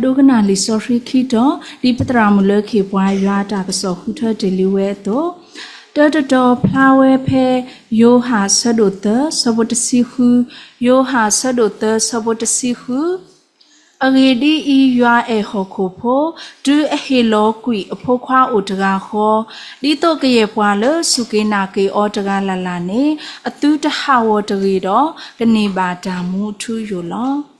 ဒိကနၣ်လံာ်စီဆှံခံတီၤ, ဒ်ပသရၣ်မုၣ်လၢခ့ၣ်ပှၤယွၤအတၢ်ကစီၣ်ဃုထၢတ့ၢ်လံဝဲအသိး, တၢတတီၤဖျါဝဲဖဲ ယိၤဟၣ်အဆၢဒိၣ်သၢ ဆၢဖိတဆံဃု, ယိၤဟၣ်အဆၢဒိၣ်သၢ ဆၢဖိတဆံဃု. အဂ့ၢ်ဒ်အံၤ, ယွၤအဲၣ်ဟီၣ်ခိၣ်ဖိ, တုၤအဟ့ၣ်လီၤကွံာ်အဖိခွါအိၣ်တဂၤဃီ, ဒ်သိးကယဲၢ်ပှၤလၢစူၢ်က့ၤနာ်က့ၤအီၤတဂၤလၢ်လၢ်န့ၣ် အသုတဟးဂီၤတဂ့ၤဒီး ကန့ၢ်ဘၣ်တၢ်မူအထူအယိာ်လီၤ.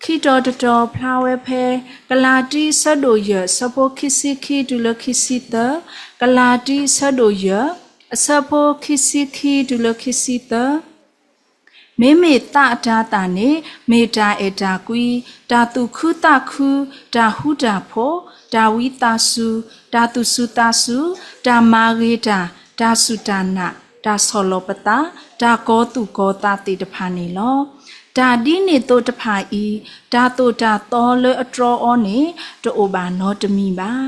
ခံတီၤတတီၤဖျါဝဲဖဲ ကလၤတံ အဆၢဒိၣ်ယဲၢ် အဆၢဖိခံဆံခံတုၤလၢခံဆံသၢ, ကလၤတံ အဆၢဒိၣ်ယဲၢ် အဆၢဖိခံဆံခံတုၤလၢခံဆံသၢ. မ့မ့ၢ်သးအတၤသၣ်န့ၣ် မ့ၢ်တၢ်အဲၣ်တၢ်ကွံ, တၢ်သူၣ်ခုသးခု, တၢ်ဃူတၢ်ဖိး, တၢ်ဝံသးစူၤ, တၢ်သူၣ်စူၤသးစူၤ, တၢ်မၤဂ့ၤတၢ်, တၢ်စူၢ်တၢ်နာ်, တၢ်ဆီၣ်လီၤပသး, တၢ်ကီၤသူၣ်ကီၤသးသ့ၣ်တဖၣ်န့ၣ်လီၤ. တၢ်ဒ်န့ၣ်သိးတဖၣ်အံၤ, တၢ်သိၣ်တၢ်သီလၢအတြီအီၤန့ၣ် တအိၣ်ဘၣ်နီတမံၤဘၣ်.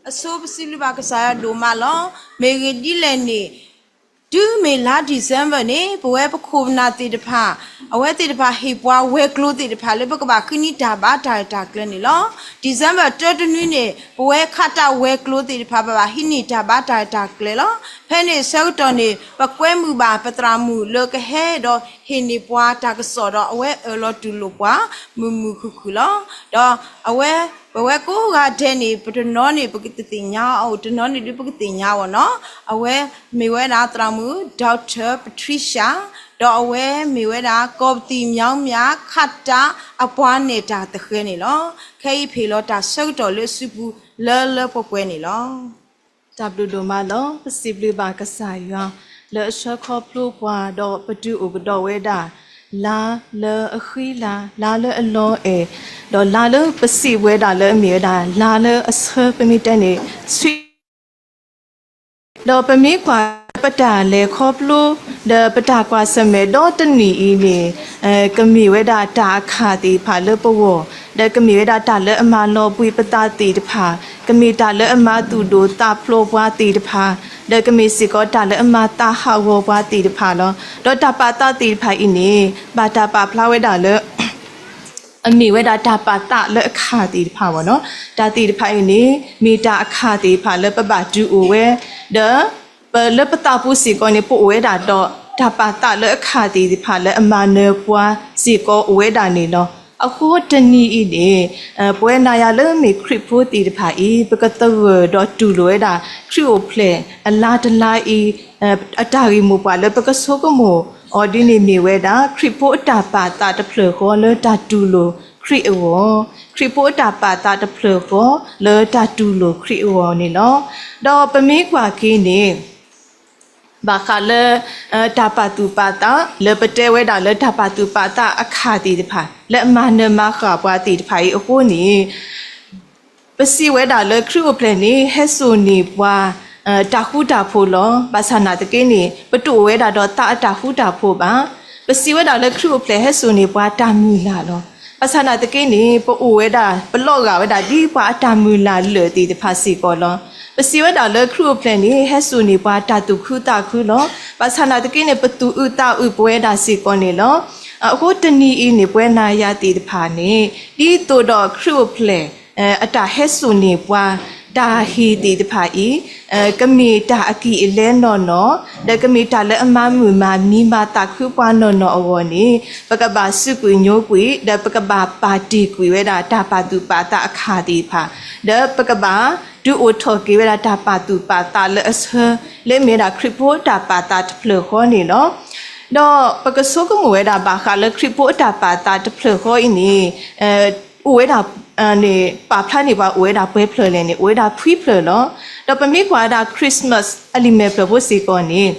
အဆိပစံးဘျုးဘၣ်ကစၢ်ယွၤဒိၣ်မးလီၤ. မ့ၢ်ဂ့ၢ်ဒ်လဲၣ်န့ၣ်, တုၤမ့ၢ်လါ December န့ၣ် ပဝဲပခိၣ်ပနၢ်သ့ၣ်တဖၣ်, အဝဲသ့ၣ်တဖၣ်ဟ့ၣ်ပှၤဝဲၤကျိၤသ့ၣ်တဖၣ်လၢပကဘၣ်ဃုန့ၢ်တၢ်ဘါတၢ်ရဲၣ်တၢ်ကျဲၤန့ၣ်လီၤ. December တၢတနွံန့ၣ် ပဝဲခးတၢ်ဝဲၤကျိၤသ့ၣ်တဖၣ် ပဘၣ်ဟံးန့ၢ်တၢ်ဘါတၢ်ရဲၣ်တၢ်ကျဲၤလီၤ. ဖဲန့ၣ်အဆၢကတီၢ်န့ၣ် ပကွဲမုာ်ဘၣ်ပသရၣ်မုၣ်လၢကဟဲဒီးဟ့ၣ်န့ၢ်ပှၤတၢ်ကစီၣ်ဒီး အဝဲအၢၣ်လီၤတူၢ်လိာ်ပှၤ မုာ်မုာ်ခုၣ်ခုၣ်လီၤ. ဒီးအဝဲ, ပဝဲကိးဂၤဒဲးန့ၣ် ပတနီၤန့ၣ် ပကတသ့ၣ်ညါအီၤ, တနီၤန့ၣ်ဒုးပကသ့ၣ်ညါအီၤနီၤ. အဝဲမ့ၢ်ဝဲဒၣ်သရၣ်မုၣ် Doctor Patricia, ဒီးအဝဲမ့ၢ်ဝဲဒၣ် ကီၢ်ပသံၣ်မၠီမၠး ခးတၢ်အပှၤနဲၣ်တၢ်သဃဲၤန့ၣ်လီၤ. ခဲအံၤဖ့ၣ်လီၤတၢ်ဆၢကတီၢ်လၢအစုပူၤလၢလၢပှဲၤပှဲၤန့ၣ်လီၤ. တၢ်ဘျုးဒိၣ်မးလီၤ. ပစံးဘျုးဘၣ်ကစၢ်ယွၤ လၢအဆှၢခီဖျိပှၤ ဒီးပတုၤအိၣ်ကဒီးဝဲဒၣ် လါလၢအဃံလၤ, လါလၢအလီၤအဲၣ်, ဒီးလါလၢပစံးဝဲဒၣ်လၢအမ့ၢ်ဝဲဒၣ် လါလၢအဆၢ ပမ့ၢ်တဲန့ၣ် ဆံ ဒီးပမ့ၢ်ကွၢ်လၢပတၢ်လဲၤခီဖျိ ဒီးပတၢ်ကွၢ်ဆၢၣ်မဲာ်ဒီတနံၣ်အံၤန့ၣ်, ကမ့ၢ်ဝဲဒၣ်တၢ်အခၣ်သ့ၣ်တဖၣ်လၢပဂီၢ်, ဒီးကမ့ၢ်ဝဲဒၣ်တၢ်လၢအမၤလီၤဘှံးပသးသ့ၣ်တဖၣ်, ကမ့ၢ်တၢ်လၢအမၤသူၣ်ဒိၣ်သးဖျိးပှၤသ့ၣ်တဖၣ်, ဒီးကမ့ၢ်စ့ၢ်ကီးတၢ်လၢအမၤသးဟးဂီၤပှၤသ့ၣ်တဖၣ်လီၤ. ဒီးတၢ်ပာ်သးသ့ၣ်တဖၣ်အံၤန့ၣ် ဘၣ်တၢ်ပာ်ဖျါဝဲဒၣ်လၢ အမ့ၢ်ဝဲဒၣ်တၢ်ပာ်သးလၢအခၣ်သ့ၣ်တဖၣ်ဘၣ်နီၤ. တၢ်သ့ၣ်တဖၣ်အံၤန့ၣ် မ့ၢ်တၢ်အခၣ်သ့ၣ်တဖၣ်လၢပဘၣ်တုၤအိၣ်ဝဲ, ဒီးပလၢပသးပူၤစ့ၢ်ကီးန့ၣ် ပအိၣ်ဝဲဒၣ်ဒီးတၢ်ပာ်သးလၢအခၣ်သ့ၣ်တဖၣ်လၢအမၤနၢၤပှၤစ့ၢ်ကီးအိၣ်ဝဲဒၣ်န့ၣ်လီၤ. အဃိတနံၤအံၤန့ၣ် ပဝဲနၤယၤလၢမ့ၢ်ခရံာ်ဖိသ့ၣ်တဖၣ်အံၤ ပကသဂၢၢ်ဒီးတူၢ်လိာ်ဝဲဒၣ် ခရံာ်အိၣ်ဖျဲၣ်အလါတလါအံၤ အတၢ်ဂ့ၢ်မိၢ်ပှၢ်လၢပကဆိကမိၣ်အီၤဒ်န့ၣ်မ့ၢ်ဝဲဒၣ် ခရံာ်ဖိအတၢ်ပာ်သးတဖျၢၣ်ဃီလၢတၢ်တူၢ်လိာ်ခရံာ်အဂီၢ်, ခရံာ်ဖိအတၢ်ပာ်သးတဖျၢၣ်ဃီလၢတၢ်တူၢ်လိာ်ခရံာ်အဂီၢ်န့ၣ်လီၤ. ဒီးပမ့ၢ်ကွၢ်က့ၤန့ၣ် ဘၣ်ဃးလၢ တၢ်ပာ်သူၣ်ပာ်သး လၢပတဲဝဲဒၣ်လၢတၢ်ပာ်သူၣ်ပာ်သးအခၣ်သ့ၣ်တဖၣ် လၢအမၤနၢၤမၤဃၣ်ပှၤသ့ၣ်တဖၣ်အံၤအဃိန့ၣ် ပစံးဝဲဒၣ်လၢခရံာ်အိၣ်ဖျဲၣ်န့ၣ် ဟဲစိာ်န့ၢ်ပှၤ တၢ်ဃူတၢ်ဖိးလီၤ. ဘၣ်ဆၣ်နာ်သက့န့ၣ် ပတအိၣ်ဝဲဒၣ်ဒီးသးအတၢ်ဃူတၢ်ဖိးဘၣ်. ပစံးဝဲဒၣ်လၢခရံာ်အိၣ်ဖျဲၣ်ဟဲစိာ်န့ၢ်ပှၤတၢ်မုၢ်လၢ်လီၤ. ဘၣ်ဆၣ်နာ်သက့န့ၣ် ပအိၣ်ဝဲဒၣ် ပလီၤဂာ်ဝဲဒၣ်ဒ်ပှၤအတၢ်မုၢ်လၢ်လၢာ်သ့ၣ်တဖၣ်စ့ၢ်ကီးလီၤ. ပစံးဝဲဒၣ်လၢခရံာ်အိၣ်ဖျဲၣ်န့ၣ် ဟဲစိာ်န့ၢ်ပှၤတၢ်သူၣ်ခုသးခုလီၤ. ဘၣ်ဆၣ်နာ်သက့န့ၣ် ပသူၣ်အုးသးအုးပဝဲဒၣ်စ့ၢ်ကီးန့ၣ်လီၤ. အဃိတနံၤအံၤန့ၣ် ပဝဲနၤယၤသ့ၣ်တဖၣ်န့ၣ် ဒ်သိးဒီးခရံာ်အိၣ်ဖျဲၣ် အတၢ်ဟဲစိာ်န့ၢ်ပှၤ တၢ်ဟ့ၣ်သ့ၣ်တဖၣ်အံၤ ကမ့ၢ်တၢ်အကံၢ်အလဲနီၢ်နီၢ်, ဒီးကမ့ၢ်တၢ်လၢအမၤမုာ်မၤမံမၤသးခုပှၤနီၢ်နီၢ်အဂီၢ်န့ၣ် ပကဘၣ်စူးကွံာ်ညိကွံာ် ဒီးပကဘၣ်ပာ်တ့ၢ်ကွံာ်ဝဲဒၣ်တၢ်ပာ်သူၣ်ပာ်သးအခၣ်သ့ၣ်တဖၣ်, ဒီးပကဘၣ်ဒုးအိၣ်ထီၣ်က့ၤဝဲဒၣ်တၢ်ပာ်သူၣ်ပာ်သးလၢအဆၢ လၢမ့ၢ်ဝဲဒၣ်ခရံာ်ဖိတၢ်ပာ်သးတဖျၢၣ်ဃီန့ၣ်လီၤ. ဒီးပကဆိကမိၣ်ဝဲဒၣ်ဘၣ်ဃးလၢခရံာ်ဖိအတၢ်ပာ်သးတဖျၢၣ်ဃီအံၤန့ၣ် အိၣ်ဝဲဒၣ် န့ၣ် ပာ်ဖျါန့ၢ်ပှၤအိၣ်ဝဲဒၣ်ပှဲၤဖျၢၣ်လဲၣ်န့ၣ် အိၣ်ဝဲဒၣ်ခွံဖျၢၣ်လီၤ. ဒီးပမ့ၢ်ကွၢ်ဝဲဒၣ် Christmas အလံာ်မဲာ်ဖျၢၣ်ဖိစ့ၢ်ကီးန့ၣ်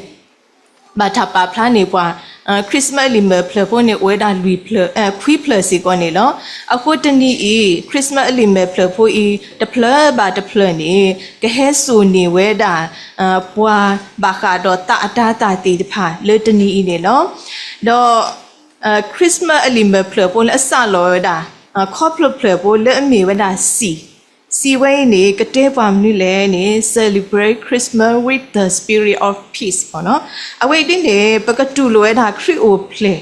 ဘၣ်တၢ်ပာ်ဖျါန့ၢ်ပှၤ Christmas အလံာ်မဲာ်ဖျၢၣ်ဖိန့ၣ် အိၣ်ဝဲဒၣ်လွံၢ်ဖျၢၣ် ခွံဖျၢၣ်စ့ၢ်ကီးန့ၣ်လီၤ. အဃိတနံၤအံၤ Christmas အလံာ်မဲာ်ဖျၢၣ်ဖိအံၤ တဖျၢၣ်ဘၣ်တဖျၢၣ်န့ၣ် ကဟဲစိာ်န့ၢ်ဝဲဒၣ် ပှၤဘၣ်ဃးဒီးသးအတၤသၣ်သ့ၣ်တဖၣ်လၢတနံၤအံၤန့ၣ်လီၤ. ဒီး Christmas အလံာ်မဲာ်ဖျၢၣ်ဖိလၢအစးလီၤဝဲဒၣ် ခီဖျိဖျၢၣ်ဖိလၢအမ့ၢ်ဝဲဒၣ်စံာ်, စံာ်ဝဲအံၤန့ၣ် ကတဲပှၤမနုၤလဲၣ်န့ၣ် Celebrate Christmas with the Spirit of Peace အဝဲအံၤဒ်န့ၣ် ပကတူၢ်လိာ်ဝဲဒၣ်ခရံာ်အိၣ်ဖျဲၣ်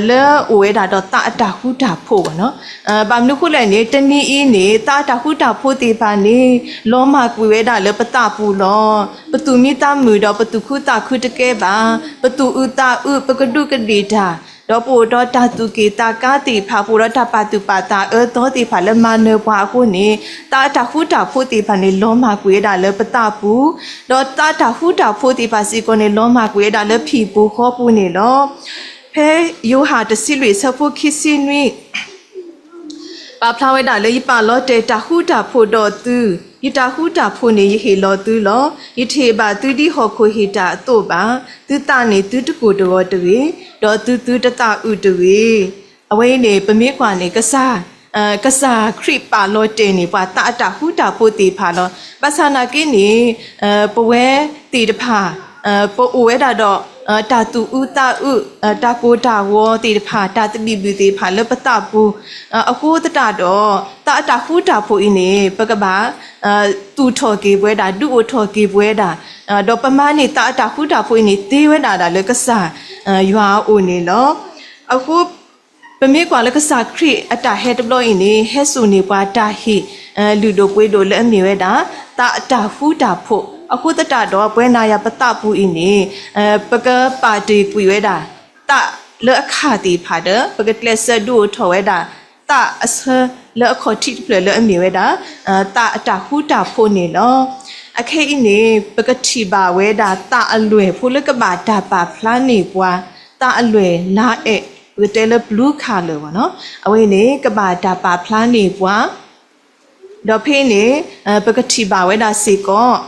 လၢအိၣ်ဝဲဒၣ်ဒီးသးအတၢ်ဃူတၢ်ဖိးဘၣ်နီၤ. ဘၣ်မနုၤအဃိလဲၣ်န့ၣ် တနံၤအံၤန့ၣ် သးအတၢ်ဃူတၢ်ဖိးသ့ၣ်တဖၣ်န့ၣ် လီၤမၢ်ကွံာ်ဝဲဒၣ်လၢပသးပူၤလီၤ. ပသူၣ်မံသးမုာ်ဒီးပသူၣ်ခုသးခုတကဲဘၣ်. ပသူၣ်အုးသးအုး ပကဒူးကဒ့ၣ်တၢ် ဒီးပအိၣ်ဒီးတၢ်သူၣ်က့ၣ်သးကါသ့ၣ်တဖၣ် ပအိၣ်ဒီးတၢ်ပာ်သူၣ်ပာ်သးအၢသီသ့ၣ်တဖၣ်လၢမၤနၢၤပှၤအဃိန့ၣ် သးအတၢ်ဃူတၢ်ဖိးသ့ၣ်တဖၣ်န့ၣ် လီၤမၢ်ကွံာ်ဝဲဒၣ်လၢပသးပူၤ, ဒီးသးအတၢ်ဃူတၢ်ဖိးသ့ၣ်တဖၣ်စ့ၢ်ကီးန့ၣ် လီၤမၢ်ကွံာ်ဝဲဒၣ်လၢဖံၣ်ပူၤဃီပူၤန့ၣ်လီၤ. ဖဲယိၤဟၣ်တဆံလွံၢ်အဆၢဖိခံဆံနွံ ပာ်ဖျါဝဲဒၣ်လၢ ယပာ်လီၤတဲာ်တၢ်ဃူတၢ်ဖိးဒီးသု, ယတၢ်ဃူတၢ်ဖိးန့ၣ် ယဟ့ၣ်လီၤသုလီၤ. ယတဟ့ၣ်ဘၣ်သုဒ်ဟီၣ်ခိၣ်ဟ့ၣ်တၢ်အသိးဘၣ်. သုသးန့ၣ်သုတကိၢ်တဂီၤတဂ့ၤ, ဒီးသုသုတသးအုးတဂ့ၤ. အဝဲအံၤန့ၣ် ပမ့ၢ်ကွၢ်န့ၣ် ကစၢ် ကစၢ်ခရံာ်ပာ်လီၤတဲာ်န့ၢ်ပှၤသးအတၢ်ဃူတၢ်ဖိးသ့ၣ်တဖၣ်လီၤ. ဘၣ်ဆၣ်နာ်က့န့ၣ် ပဝဲသ့ၣ်တဖၣ် ပအိၣ်ဝဲဒၣ်ဒီး တၢ်သူၣ်အုးသးအုး တၢ်ကိၢ်တၢ်ဂီၤသ့ၣ်တဖၣ် တၢ်သဘံၣ်ဘုၣ်သ့ၣ်တဖၣ်လၢပသးပူၤ အဃိသတးဒီး သးအတၢ်ဃူတၢ်ဖိးအံၤန့ၣ် ပကဘၣ် သူၣ်ထီၣ်က့ၤပဝဲဒၣ် ဒုးအိၣ်ထီၣ်က့ၤပဝဲဒၣ် ဒီးပမၤန့ၢ်သးအတၢ်ဃူတၢ်ဖိးအံၤန့ၣ် သ့ဝဲဒၣ်ဒၣ်လၢကစၢ်ယွၤအအိၣ်န့ၣ်လီၤ. အဃိ ပမ့ၢ်ကွၢ်လၢကစၢ်ခရံာ်အတၢ်ဟဲတဘျီအံၤန့ၣ် ဟဲစိာ်န့ၢ်ပှၤတၢ်ဟ့ၣ် လုၢ်ဒိၣ်ပှ့ၤဒိၣ်လၢအမ့ၢ်ဝဲဒၣ် သးအတၢ်ဃူတၢ်ဖိး အဃိသတးဒီး ပဝဲနၤယၤပသးပူၤအံၤန့ၣ် ပကပာ်တ့ၢ်ကွံာ်ဝဲဒၣ်သးလၢအခၣ်သ့ၣ်တဖၣ်ဒီး ပကကျဲးစၢးဒုးအိၣ်ထီၣ်ဝဲဒၣ် သးအဆၢလၢအခီၣ်ထံးတဖျၢၣ်လၢအမ့ၢ်ဝဲဒၣ် သးအတၢ်ဃူတၢ်ဖိးန့ၣ်လီၤ. အခဲအံၤန့ၣ် ပကထံၣ်ဘၣ်ဝဲဒၣ်သးအလွဲၢ်ဖိလၢကဘၣ်တၢ်ပာ်ဖျါန့ၢ်ပှၤ သးအလွဲၢ်လါအဲး ပကတဲလၢ blue collar ဘၣ်နီၤ အဝဲန့ၣ် ကဘၣ်တၢ်ပာ်ဖျါန့ၢ်ပှၤ ဒီးဖဲအံၤန့ၣ် ပကထံၣ်ဘၣ်ဝဲဒၣ်စ့ၢ်ကီး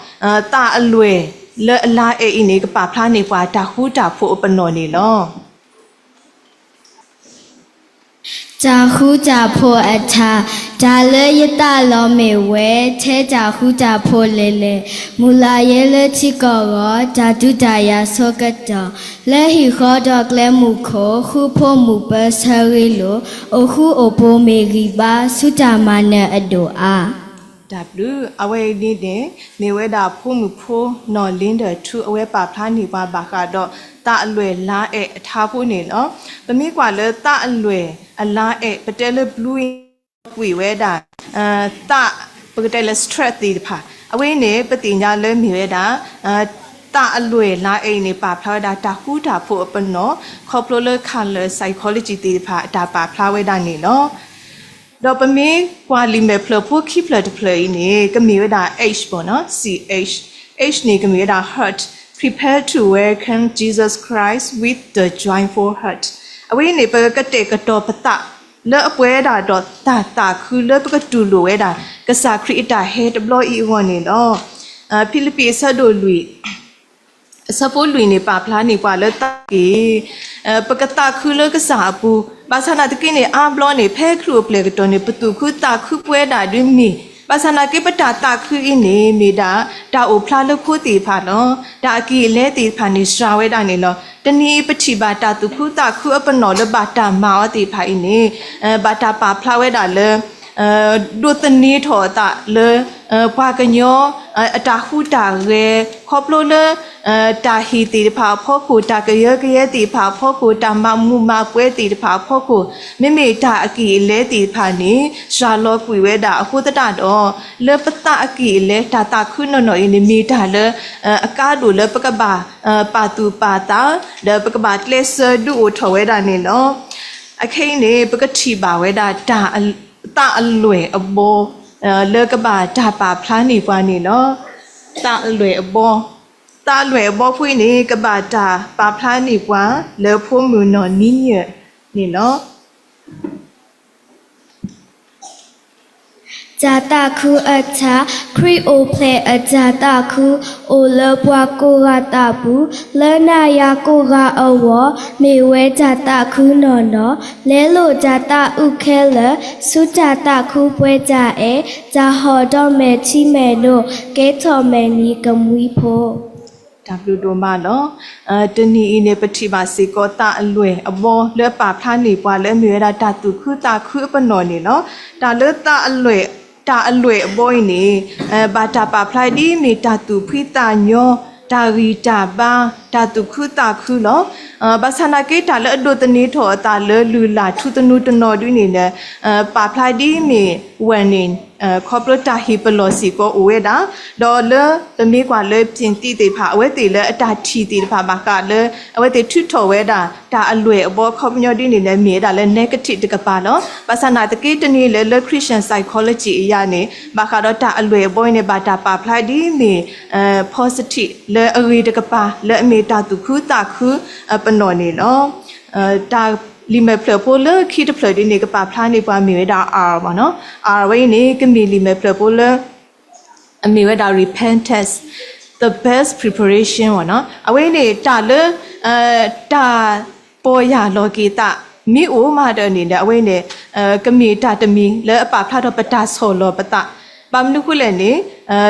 သးအလွဲၢ်လၢအလါအဲးအံၤန့ၣ် ကပာ်ဖျါန့ၢ်ပှၤတၢ်ဃူတၢ်ဖိးအပနီၣ်န့ၣ်လီၤ. တၢ်ဃူတၢ်ဖိးအထါ, တၢ်လၢယသးလီမ့ၢ်ဝဲ ထဲတၢ်ဃူတၢ်ဖိးလဲၣ်လဲၣ်, မုၢ်လၢ်ယဲလၢထံကီၢ်ဂီၤ, တၢ်ဒုးတၢ်ယၤဆိကတီၢ်, လၢဟံၣ်ဃီဒီးကျဲမုၢ်ခိၣ်, ဃူဖိးမုၢ်ပၢဆၢဂ့ၤလိာ်, အိၣ်ဃူအိၣ်ဖိးမ့ၢ်ဂံၢ်ဘါ, ဆူတၢ်မၤနၢၤအဒိၣ်အါ တၢ်ဘျုး အဝဲအံၤန့ၣ်န့ၣ် မ့ၢ်ဝဲဒၣ်ဖိမုၣ်ဖိနီၢ် Linda Thu အဝဲပာ်ဖျါန့ၢ်ပှၤဘၣ်ဃးဒီး သးအလွဲၢ်လါအဲးအထါဖိန့ၣ်လီၤ. ပမ့ၢ်ကွၢ်လၢသးအလွဲၢ်အလါအဲး ပတဲလၢ blue အံၤန့ၣ် ကွံာ်ဝဲဒၣ် သး ပကတဲလၢ stress သ့ၣ်တဖၣ် အဝဲအံၤန့ၣ် ပသ့ၣ်ညါလၢမ့ၢ်ဝဲဒၣ် သးအလွဲၢ်လါအဲးအံၤန့ၣ် ပာ်ဖျါဝဲဒၣ်တၢ်ဃူတၢ်ဖိးအပနီၣ် ခီဖျိလၢ color psychology သ့ၣ်တဖၣ်အတၢ်ပာ်ဖျါဝဲဒၣ်န့ၣ်လီၤ. ဒီးပမ့ၢ်ကွၢ်လံာ်မဲာ်ဖျၢၣ်ဖိခံဖျၢၣ်တဖျၢၣ်အံၤန့ၣ် ကမ့ၢ်ဝဲဒၣ် H ဘၣ်နီၤ C H, H န့ၣ် ကမ့ၢ်ဝဲဒၣ် heart, prepare to welcome Jesus Christ with the joyful heart. အဝဲန့ၣ် ပကကတဲာ်ကတီၤပသး လၢအပှဲၤဒၣ်ဒီးတၢ်သးခုလၢပကတူၢ်လိာ်ဝဲဒၣ် ကစၢ်ခရံာ်အတၢ်ဟဲတဘျီအံၤအဂီၢ်န့ၣ်လီၤ. ဖံလံးပံးအဆၢဒိၣ်လွံၢ် အဆၢဖိလွံၢ်န့ၣ် ပာ်ဖျါန့ၢ်ပှၤလၢသးက့ၤ ပကသးခုလၢကစၢ်အပူၤ, ဘၣ်ဆၣ်နာ်သက့န့ၣ် အါဘျီန့ၣ် ဖဲခရံာ်အိၣ်ဖျဲၣ်ကတီၢ်န့ၣ် ပသူၣ်ခုသးခုပှဲၤဒၣ်ဒုးမ့ၢ်, ဘၣ်ဆၣ်နာ်သက့ ပတၢ်သးခုအံၤန့ၣ် မ့ၢ်ဒၣ် တၢ်အိၣ်ဖျါလၢခိသ့ၣ်တဖၣ်လီၤ. တၢ်အကံၢ်အလဲသ့ၣ်တဖၣ်န့ၣ် စှၤဝဲဒၣ်န့ၣ်လီၤ. တနံၤအံၤ ပထံၣ်ဘၣ်တၢ်သူၣ်ခုသးခုအပနီၣ်လၢဘၣ်တၢ်မၤအီၤသ့ၣ်တဖၣ်အံၤန့ၣ် ဘၣ်တၢ်ပာ်ဖျါဝဲဒၣ်လၢ ဒိးသန့ၤထီၣ်အသးလၢ ပှၤကညီ အတၢ်ဟူးတၢ်ဂဲၤ ခီဖျိလၢ တၢ်ဟ့ၣ်သ့ၣ်တဖၣ်အဖီခိၣ်, တၢ်ကယၢကယဲသ့ၣ်တဖၣ်အဖီခိၣ်, တၢ်မၤမူးမၤပွဲသ့ၣ်တဖၣ်အဖီခိၣ်, မ့မ့ၢ်တၢ်အကံၢ်အလဲသ့ၣ်တဖၣ်န့ၣ် စှၤလီၤကွံာ်ဝဲဒၣ်အဃိသတးဒီး လၢပသးအကံၢ်အလဲ တၢ်သးခုနီၢ်နီၢ်အံၤန့ၣ် မ့ၢ်တၢ်လၢ အကါဒိၣ်လၢပကဘၣ် ပာ်သူၣ်ပာ်သး ဒီးပကဘၣ်ကျဲးစၢးဒုးအိၣ်ထီၣ်ဝဲဒၣ်န့ၣ်လီၤ. အခဲအံၤန့ၣ် ပကထံၣ်ဘၣ်ဝဲဒၣ် သးအလွဲၢ်အဘီ လၢကဘၣ်တၢ်ပာ်ဖျါန့ၢ်ပှၤန့ၣ်လီၤ. သးအလွဲၢ်အဘီ, သးအလွဲၢ်အဘီဖိအံၤန့ၣ် ကဘၣ်တၢ်ပာ်ဖျါန့ၢ်ပှၤ လၢဖိမုၣ်နီၢ်နံယၢၣ်န့ၣ်လီၤ. တၢ်သးခုအထါ, ခရံာ်အိၣ်ဖျဲၣ်အတၢ်သးခု အိၣ်လၢပှၤကိးဂၤသးပူၤ, လၢနၤယၤကိးဂၤအဂီၢ်, မ့ၢ်ဝဲတၢ်သးခုနီၢ်နီၢ်, လဲလိာ်တၢ်သးအုးခဲလၢာ်, ဆူတၢ်သးခုပှဲၤတၢ်အဲၣ်, တၢ်ဟီၣ်ဒီးမဲာ်ထံမဲာ်နိ, ကဲထီၣ်မဲာ်နံၤကမှံဖိ တၢ်ဘျုးဒိၣ်မးလီၤ. တနံၤအံၤန့ၣ် ပထံၣ်ဘၣ်စ့ၢ်ကီးသးအလွဲၢ်အဘီလၢအပာ်ဖျါန့ၢ်ပှၤလၢအမ့ၢ်ဝဲဒၣ်တၢ်သူၣ်ခုသးခုအပနီၣ်န့ၣ်လီၤ. တၢ်လၢ တၢ်အလွဲၢ်အဘီအံၤန့ၣ် ဘၣ်တၢ်ပာ်ဖျါဒ်မ့ၢ်တၢ်သူၣ်ဖှံသးညီ, တၢ်ဂံၢ်တၢ်ဘါ, တၢ်သူၣ်ခုသးခုလီၤ. ဘၣ်ဆၣ်နာ်က့ တၢ်လၢအဒိးသန့ၤထီၣ်အသးလၢလုၢ်လၢ်ထူသနူတနီၤဒ်န့ၣ်ဒီး ပာ်ဖျါဒ်မ့ၢ် warning ခီဖျိတၢ်ဟ့ၣ်ပလီၢ်စ့ၢ်ကီးအိၣ်ဝဲဒၣ်, ဒီးလၢပမ့ၢ်ကွၢ်လၢ ပြင်သစ် သ့ၣ်တဖၣ် အဝဲသ့ၣ်လၢအတၢ်ထံၣ်သ့ၣ်တဖၣ်ဘၣ်ဃးလၢ အဝဲသ့ၣ်ထုးထီၣ်ဝဲဒၣ် တၢ်အလွဲၢ်အဘီခီပညီဒ်န့ၣ်ဒီး မ့ၢ်ဝဲဒၣ်လၢ negative တကပၤလီၤ. ဘၣ်ဆၣ်နာ်သက့ တနံၤလၢ လၢ Christian psychology အံၤန့ၣ် ဘၣ်ဃးဒီးတၢ်အလွဲၢ်အဘီအံၤန့ၣ် ဘၣ်တၢ်ပာ်ဖျါဒ်မ့ၢ် positive လၢအဂ့ၤတကပၤ လၢအမ့ၢ်တၢ်သူၣ်ခုသးခုအပနီၣ်န့ၣ်လီၤ. တၢ်လံာ်မဲာ်ဖျၢၣ်ဖိလၢခံတဖျၢၣ်ဒ်န့ၣ် ကပာ်ဖျါန့ၢ်ပှၤမ့ၢ်ဝဲဒၣ် R မ့ၢ်နီၤ. R ဝဲအံၤန့ၣ် ကမ့ၢ်လံာ်မဲာ်ဖျၢၣ်ဖိလၢ အမ့ၢ်ဝဲဒၣ် repentance, the best preparation မ့ၢ်နီၤ. အဝဲအံၤန့ၣ် တၢ်လၢ တၢ်ပီၢ်ယၢ်လီၤက့ၤသး မ့ၢ်အိၣ်မးဒီးန့ၣ်ဒီး အဝဲအံၤန့ၣ် ကမ့ၢ်တၢ်တမံၤလၢအပာ်ဖျါထီၣ်ပတၢ်ဆီၣ်လီၤပသး. ဘၣ်မနုၤဃိလဲၣ်န့ၣ်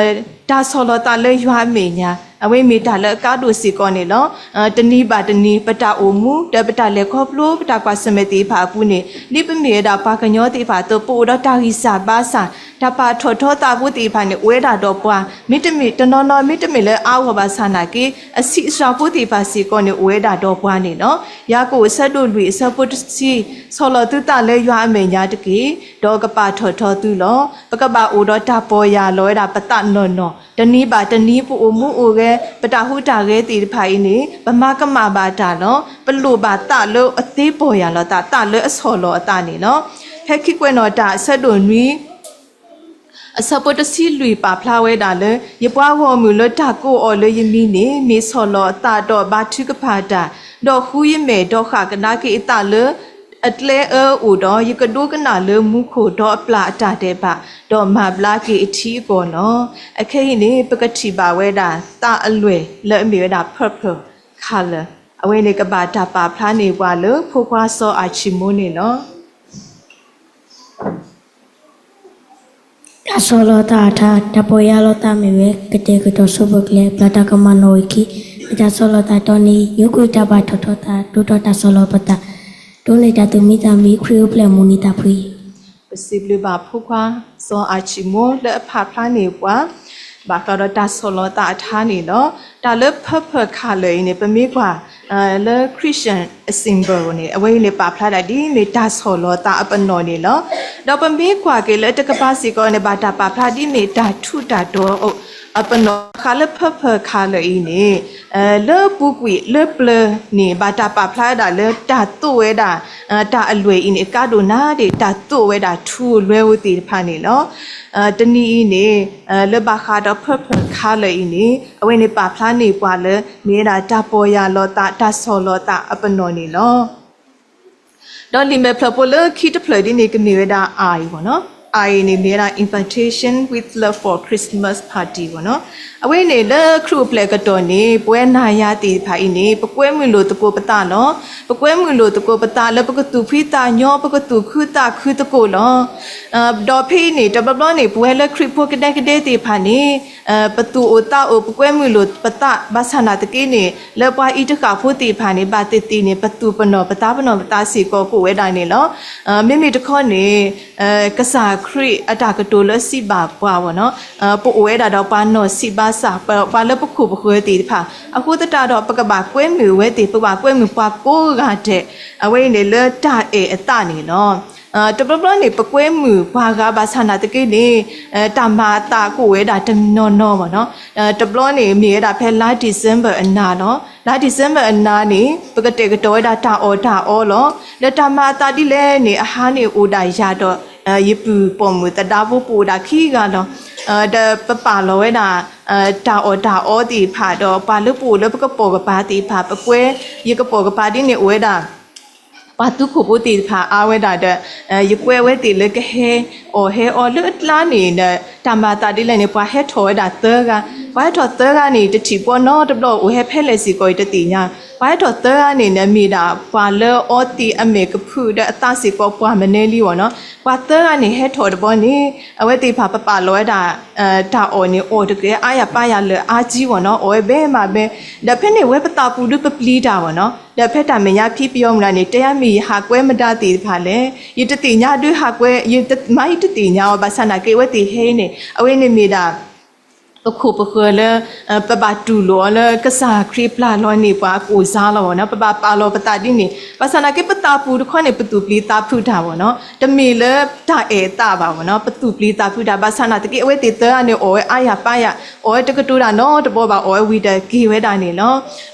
တၢ်ဆီၣ်လီၤသးလၢယွၤအမဲာ်ညါ အဝဲမ့ၢ်တၢ်လၢအကါဒိၣ်စ့ၢ်ကီးန့ၣ်လီၤ. တနံၤဘၣ်တနံၤ ပတၢ်အိၣ်မူ ဒီးပတၢ်လဲၤခီဖျိ ပတၢ်ကွၢ်ဆၢၣ်မဲာ်သ့ၣ်တဖၣ်အပူၤန့ၣ် ဒ်ပမ့ၢ်ဝဲဒၣ်ပှၤကညီသ့ၣ်တဖၣ်အသိး ပအိၣ်ဒီးတၢ်ဂံၢ်စၢ်ဘါစၢ် တၢ်ပာ်ထီၣ်ထီသးဖိသ့ၣ်တဖၣ်န့ၣ် အိၣ်ဝဲဒၣ်ဒီးပှၤ မ့တမ့ၢ်တနီၤနီၤ မ့တမ့ၢ်လၢအါဂီၢ်ဘၣ်ဆၣ်နာ်က့ အဆံးအစှၤဖိသ့ၣ်တဖၣ်စ့ၢ်ကီးန့ၣ် အိၣ်ဝဲဒၣ်ဒီးပှၤန့ၣ်လီၤ. ယၤကိာ်အဆၢဒိၣ်လွံၢ်အဆၢဖိတဆံ, ဆီၣ်လီၤသုသးလၢယွၤအမဲာ်ညါတက့ၢ်, ဒီးကပာ်ထီၣ်ထီသုလီၤ. ပကဘၣ်အိၣ်ဒီးတၢ်ပီၢ်ယၢ်လီၤဝဲဒၣ်ပသးနီၢ်နီၢ်, တနံၤဘၣ်တနံၤ ပအိၣ်မူအိၣ်ဂဲၤ ပတၢ်ဟူးတၢ်ဂဲၤသ့ၣ်တဖၣ်အံၤန့ၣ် ပမၤကမၣ်ဘၣ်တၢ်လီၤ. ပလိၣ်ဘၣ်သးလၢအသ့ပီၢ်ယၢ်လီၤသး, သးလၢအဆီၣ်လီၤအသးန့ၣ်လီၤ. ဖဲခံကွဲးနီၣ်တၢ်အဆၢဒိၣ်နွံ အဆၢဖိတဆံလွံၢ်ပာ်ဖျါဝဲဒၣ်လၢ ယပှၤဂီၢ်မုၢ်လၢတၢ်ကိးအီၤလၢယမံၤန့ၣ် မ့ၢ်ဆီၣ်လီၤအသးဒီးဘါထုကဖၣ်တၢ်, ဒီးဃုယမဲာ်ဒီးဃၣ်ကဒါက့ၤအသးလၢအကျဲအၢအိၣ်ဒီး ယကဒိကနၣ်လၢမူခိၣ်ဒီးအပျၢ်အတၢ်ဒဲးဘး, ဒီးမၤဘျါက့ၤအထံအကီၢ်လီၤ. အခဲအံၤန့ၣ် ပကထံၣ်ဘၣ်ဝဲဒၣ်သးအလွဲၢ်လၢအမ့ၢ်ဝဲဒၣ် purple color အဝဲန့ၣ်ကဘၣ်တၢ်ပာ်ဖျါန့ၢ်ပှၤလၢဖိခွါစီၤအၤဆံမိၣ်န့ၣ်လီၤ. တၢ်ဆီၣ်လီၤသးအထါ, တၢ်ပီၢ်ယၢ်လီၤသးမ့ၢ်ဝဲ ကတဲာ်ကတီၤဆိပကျဲ ပျၢ်တၢ်ကမၣ်နီၣ်ဝဲခံ, မ့ၢ်တၢ်ဆီၣ်လီၤသးတီန့ၣ် ညိကွံာ်တၢ်ပာ်ထီၣ်ထီသး ဒိၣ်ထီၣ်တၢ်ဆီၣ်လီၤပသး, ဒိးန့ၢ်တၢ်သူၣ်မံသးမံ ခရံာ်အိၣ်ဖျဲၣ်အမူးနံၤသးဖှံ. ပစံးဘျုးဘၣ်ဖိခွါစီၤအၤဆံမိၣ်လၢအပာ်ဖျါန့ၢ်ပှၤ ဘၣ်ဃးဒီးတၢ်ဆီၣ်လီၤသးအထါန့ၣ်လီၤ. တၢ်လၢ purple color အံၤန့ၣ် ပမ့ၢ်ကွၢ် လၢ Christian symbol န့ၣ် အဝဲအံၤန့ၣ် ပာ်ဖျါဒၣ်ဒ်မ့ၢ်တၢ်ဆီၣ်လီၤသးအပနီၣ်န့ၣ်လီၤ. ဒီးပမ့ၢ်ကွၢ်က့ၤလၢတကပၤစ့ၢ်ကီးန့ၣ် ဘၣ်တၢ်ပာ်ဖျါဒ်မ့ၢ်တၢ်ထူးတၢ်တီၤအပနီၣ်, ဘၣ်ဃးလၢ purple color အံၤန့ၣ် လၢပူၤကွံာ်လၢပျၢၤန့ၣ် ဘၣ်တၢ်ပာ်ဖျါဝဲဒၣ်လၢတၢ်သိၣ်ဝဲဒၣ် တၢ်အလွဲၢ်အံၤန့ၣ် ကါဒိၣ်နၤဒ့ၣ် တၢ်သိၣ်ဝဲဒၣ်ထူလွဲဧိၤသ့ၣ်တဖၣ်န့ၣ်လီၤ. တနံၤအံၤန့ၣ် လၢဘၣ်ဃးဒီး purple color အံၤန့ၣ် အဝဲန့ၣ်ပာ်ဖျါန့ၢ်ပှၤလၢ မ့ၢ်ဝဲဒၣ်တၢ်ပီၢ်ယၢ်လီၤသး တၢ်ဆီၣ်လီၤသးအပနီၣ်န့ၣ်လီၤ. ဒီးလံာ်မဲာ်ဖျၢၣ်ဖိလၢခံတဖျၢၣ်ဒ်န့ၣ် ကမ့ၢ်ဝဲဒၣ် I အံၤမ့ၢ်နီၤ. I အံၤန့ၣ် မ့ၢ်ဝဲဒၣ် invitation with love for Christmas party မ့ၢ်နီၤ. အဝဲန့ၣ်လၢခရံာ်အိၣ်ဖျဲၣ်အကတီၢ်န့ၣ် ပဝဲနၤယၤသ့ၣ်တဖၣ်အံၤန့ၣ် ပကွဲမုာ်လိာ်သကိးပသးလီၤ. ပကွဲမုာ်လိာ်သကိးပသးလၢပကသူၣ်ဖှံသးညီ ပကသူၣ်ခုသးခုသကိးလီၤ. ဒီးဖဲအံၤန့ၣ် တဘျီဘျီန့ၣ် ပဝဲလၢခရံာ်ဖိကဒဲကဒဲသ့ၣ်တဖၣ်န့ၣ် ပသူၣ်အိၣ်သးအိၣ် ပကွဲမုာ်လိာ်ပသး ဘၣ်ဆၣ်နာ်သက့န့ၣ် လၢပှၤအံၤတဃၣ်ဖိသ့ၣ်တဖၣ်န့ၣ် ဘၣ်သ့ၣ်သ့ၣ်န့ၣ် ပသူၣ်ပနီၣ်ပသးပနီၣ်ပသးစ့ၢ်ကီးကအိၣ်ဝဲဒၣ်န့ၣ်လီၤ. မ့မ့ၢ်တခီန့ၣ် ကစၢ်ခရံာ်အတၢ်ကတိၤလၢစံးဘၣ်ပှၤမ့ၢ်နီၤ, ပအိၣ်ဝဲဒၣ်ဒီးပှၤနီၢ်ဆံးဘါစၢ် ပှၤလၢပခိၣ်ပဃၢၤသ့ၣ်တဖၣ် အဃိသတးဒီး ပကဘၣ်ကွဲမုာ်ဝဲသ့ၣ် ပကဘၣ်ကွဲမုာ်ပှၤကိးဂၤဒဲး အဝဲအံၤန့ၣ်လၢတၢ်အဲၣ်အသးန့ၣ်လီၤ. တဘျီဘျီန့ၣ် ပကွဲမုာ်ပှၤဂၤဘၣ်ဆၣ်နာ်သက့န့ၣ် တၢ်မၤအသးကအိၣ်ဝဲဒၣ်တနီၤနီၤမ့ၢ်နီၤ. တဘျီန့ၣ် မ့ၢ်ဝဲဒၣ်ဖဲလါ December အနၤလီၤ. လါ December အနၤန့ၣ် ပကတဲာ်ကတီၤဝဲဒၣ်တၢ်အီၣ်တၢ်အီလီၤ. ဒီးတၢ်မၤအသးဒ်လဲၣ်န့ၣ် အဟါန့ၣ်အိၣ်ဒၣ်ယၤဒီး ယပုၢ်ပိာ်မုၣ်သဒါဖိ ပအိၣ်ဒၣ်ခံဂၤလီၤ. ဒီးပပာ်လီၤဝဲဒၣ် တၢ်အီၣ်တၢ်အီသ့ၣ်တဖၣ်ဒီး ပှၤလၢပအိၣ်လၢပကပိာ်ကပၤသ့ၣ်တဖၣ် ပကွဲ ယကပိာ်ကပၤဒ်န့ၣ်အိၣ်ဝဲဒၣ် ပှၤသူခိၣ်ဖိသ့ၣ်တဖၣ်အါဝဲဒၣ်ဒီး ယကွဲဝဲသ့ၣ်လၢကဟဲအီၣ်ဟဲအီလၢအကျါန့ၣ်ဒီး တၢ်မၤအသးဒ်လဲၣ်န့ၣ် ပှၤဟဲထီၣ်ဝဲဒၣ်သၢဂၤ, ပှၤဟဲထီၣ်သၢဂၤန့ၣ် တထံၣ်ပှၤနီတဘျီ အိၣ်ဟဲဖဲလဲၣ်စ့ၢ်ကီး ယတသ့ၣ်ညါ, ပှၤဟဲထီၣ်သၢဂၤန့ၣ်န့ၣ် မ့ၢ်ဒၣ်ပှၤလၢအီသံးအမဲာ်ကဖုးဒီးအသးစ့ၢ်ကီးပှၤမနုၤလံမ့ၢ်နီၤ, ပှၤသၢဂၤန့ၣ် ဟဲထီၣ်တဘျီန့ၣ် အဝဲသ့ၣ်တဖၣ်ပပာ်လီၤဝဲဒၣ် တၢ်အီၣ်န့ၣ် အီၣ်တကဲအါယၤပါယၤလၢအါကံမ့ၢ်နီၤ, အီၣ်ဝဲဘဲမးဘဲ, ဒီးဖဲန့ၣ်ဝဲပသးပူၤဒုးပပျံၤတၢ်မ့ၢ်နီၤ, ဒီးဖဲတၢ်မဲာ်ညါဖံပယီၤမုၢ်နၤန့ၣ် တဲယၤမ့ၢ်ယဟးကွဲမတၤသ့ၣ်တဖၣ်လဲၣ်, ယတသ့ၣ်ညါဒုးဟးကွဲ, ယမါယတသ့ၣ်ညါအီၤ ဘၣ်ဆၣ်နာ်က့အဝဲသ့ၣ်ဟဲအံၤန့ၣ် အဝဲန့ၣ်မ့ၢ်ဒၣ် ပခိၣ်ပဃၢၤလၢ ပဘၣ်တူၢ်လိာ်အီၤလၢကစၢ်ခရံာ်ပျၢ်လီၤန့ၢ်ပှၤအကိၣ်စါလီၤနီၤ, ပဘၣ်ပာ်လီၤပသးဒ်န့ၣ်. ဘၣ်ဆၣ်သနာ်က့ ပသးပူၤတခီန့ၣ် ပသူၣ်ပျံၤသးဖုးတၢ်ဘၣ်နီၤ, တမ့ၢ်လၢတၢ်အဲၣ်အသးဘၣ်နီၤ, ပသူၣ်ပျံၤသးဖုးတၢ်. ဘၣ်ဆၣ်သနာ်က့ အဝဲသ့ၣ်သၢဂၤန့ၣ် အီၣ်ဝဲအါယၤပါယၤ, အီၣ်ဝဲတကတိၤတၢ်နီတဘီဘၣ်, အီၣ်ဝဲဝံၤဒီးက့ၤဝဲဒၣ်န့ၣ်လီၤ.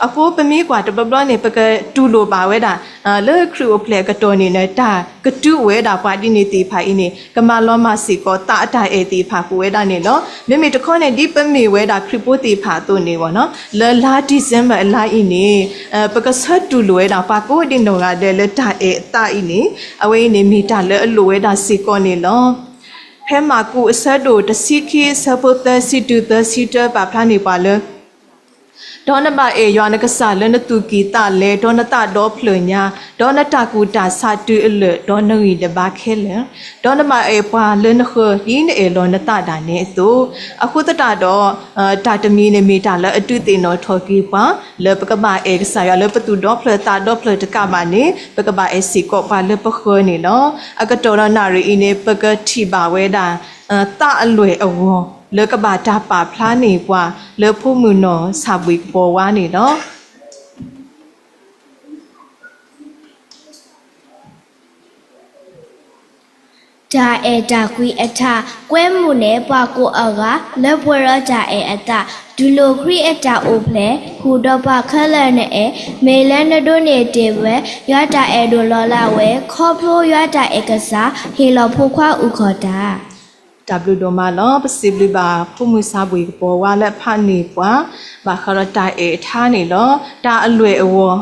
အဃိပမ့ၢ်ကွၢ်တဘျီဘျီန့ၣ် ပကတူၢ်လိာ်ဘၣ်ဝဲဒၣ် လၢခရံာ်အိၣ်ဖျဲၣ်အကတီၢ်န့ၣ် တၢ်ကတုၤအိၣ်ဝဲဒၣ်ပှၤဒ်န့ၣ်သ့ၣ်တဖၣ်အံၤန့ၣ် ကမၤလီၤမၢ်စ့ၢ်ကီးသးအတၢ်အဲၣ်သ့ၣ်တဖၣ်ပူၤဝဲဒၣ်န့ၣ်လီၤ. မ့မ့ၢ်တခီန့ၣ် ဒ်ပမ့ၢ်ဝဲဒၣ်ခရံာ်ဖိသ့ၣ်တဖၣ်အသိးန့ၣ်နီၤ, လၢလါ December အလါအံၤန့ၣ် ပကဆၢတူၢ်လိာ်ဝဲဒၣ်ပှၤကိးဒံနီၢ်ဂၤဒဲးလၢတၢ်အဲၣ်အသးအံၤန့ၣ် အဝဲအံၤန့ၣ် မ့ၢ်တၢ်လၢအလိၣ်ဝဲဒၣ်စ့ၢ်ကီးန့ၣ်လီၤ. ဖဲမၢ်ကူးအဆၢဒိၣ်တဆံခံ အဆၢဖိသၢဆံတုၤသၢဆံတၢ ပာ်ဖျါန့ၢ်ပှၤလၢ ဒီးနဘၣ်အဲၣ်ယွၤနကစၢ်လၢနသူၣ်ကံၢ်သးလဲ, ဒီးနသးဒီဖျၢၣ်ညါ, ဒီးနတၢ်ကူၣ်တၢ်ဆးတုၤအလၢာ်, ဒီးနဂံၢ်နဘါခဲလၢာ်, ဒီးနဘၣ်အဲၣ်ပှၤလၢနဃၢၤ ဒ်နအဲၣ်လီၤနသးဒၣ်နဲအသိး. အဃိသတးဒီး တၢ်တမံၤန့ၣ်မ့ၢ်တၢ်လၢအဒုးသ့ၣ်နီၣ်ထီၣ်က့ၤပှၤ လၢပကဘၣ်အဲၣ်ကစၢ်ယွၤလၢပသူၣ်ဒီဖျၢၣ်သးဒီဖျၢၣ်တကးဘၣ်န့ၣ် ပကဘၣ်အဲၣ်စ့ၢ်ကီးပှၤလၢပဃၢၤန့ၣ်လီၤ. အကတီၢ်ဒီးနၣ်ရံၣ်အံၤန့ၣ် ပကထံၣ်ဘၣ်ဝဲဒၣ် သးအလွဲၢ်အဂီၢ် လၢကဘၣ်တၢ်ပာ်ဖျါန့ၢ်ပှၤ လၢဖိမုၣ်နီၢ်ဆၣ်ဘှံးကပီၤဝါန့ၣ်လီၤ. တၢ်အဲၣ်တၢ်ကွံအထါ, ကွဲမုာ်န့ၢ်ပှၤကိးအဂၤ လၢပှဲၤဒီးတၢ်အဲၣ်အသး, တူၢ်လိာ်ခရံာ်အတၢ်အိၣ်ဖျဲၣ်, ဃုာ်ဒီးပှၤခဲလၢာ်နအဲၣ်, မ့ၢ်လၢနဒိးန့ၢ်တ့ၢ်ဝဲ ယွၤတၢ်အဲၣ်ဒိးလီၤလးဝဲ, ခီဖျိယွၤတၢ်အဲၣ်ကစၢ် ဟ့ၣ်လီၤဖိခွါအုၣ်ကီၤတၢ်. တၢ်ဘျုးဒိၣ်မးလီၤ. ပစံးဘျုးဘၣ်ဖိမုၣ်ဆၣ်ဘှံးကပီၤဝါလၢအဖးန့ၢ်ပှၤ ဘၣ်ဃးဒီးတၢ်အဲၣ်အထါန့ၣ်လီၤ. တၢ်အလွဲၢ်အဂီၢ်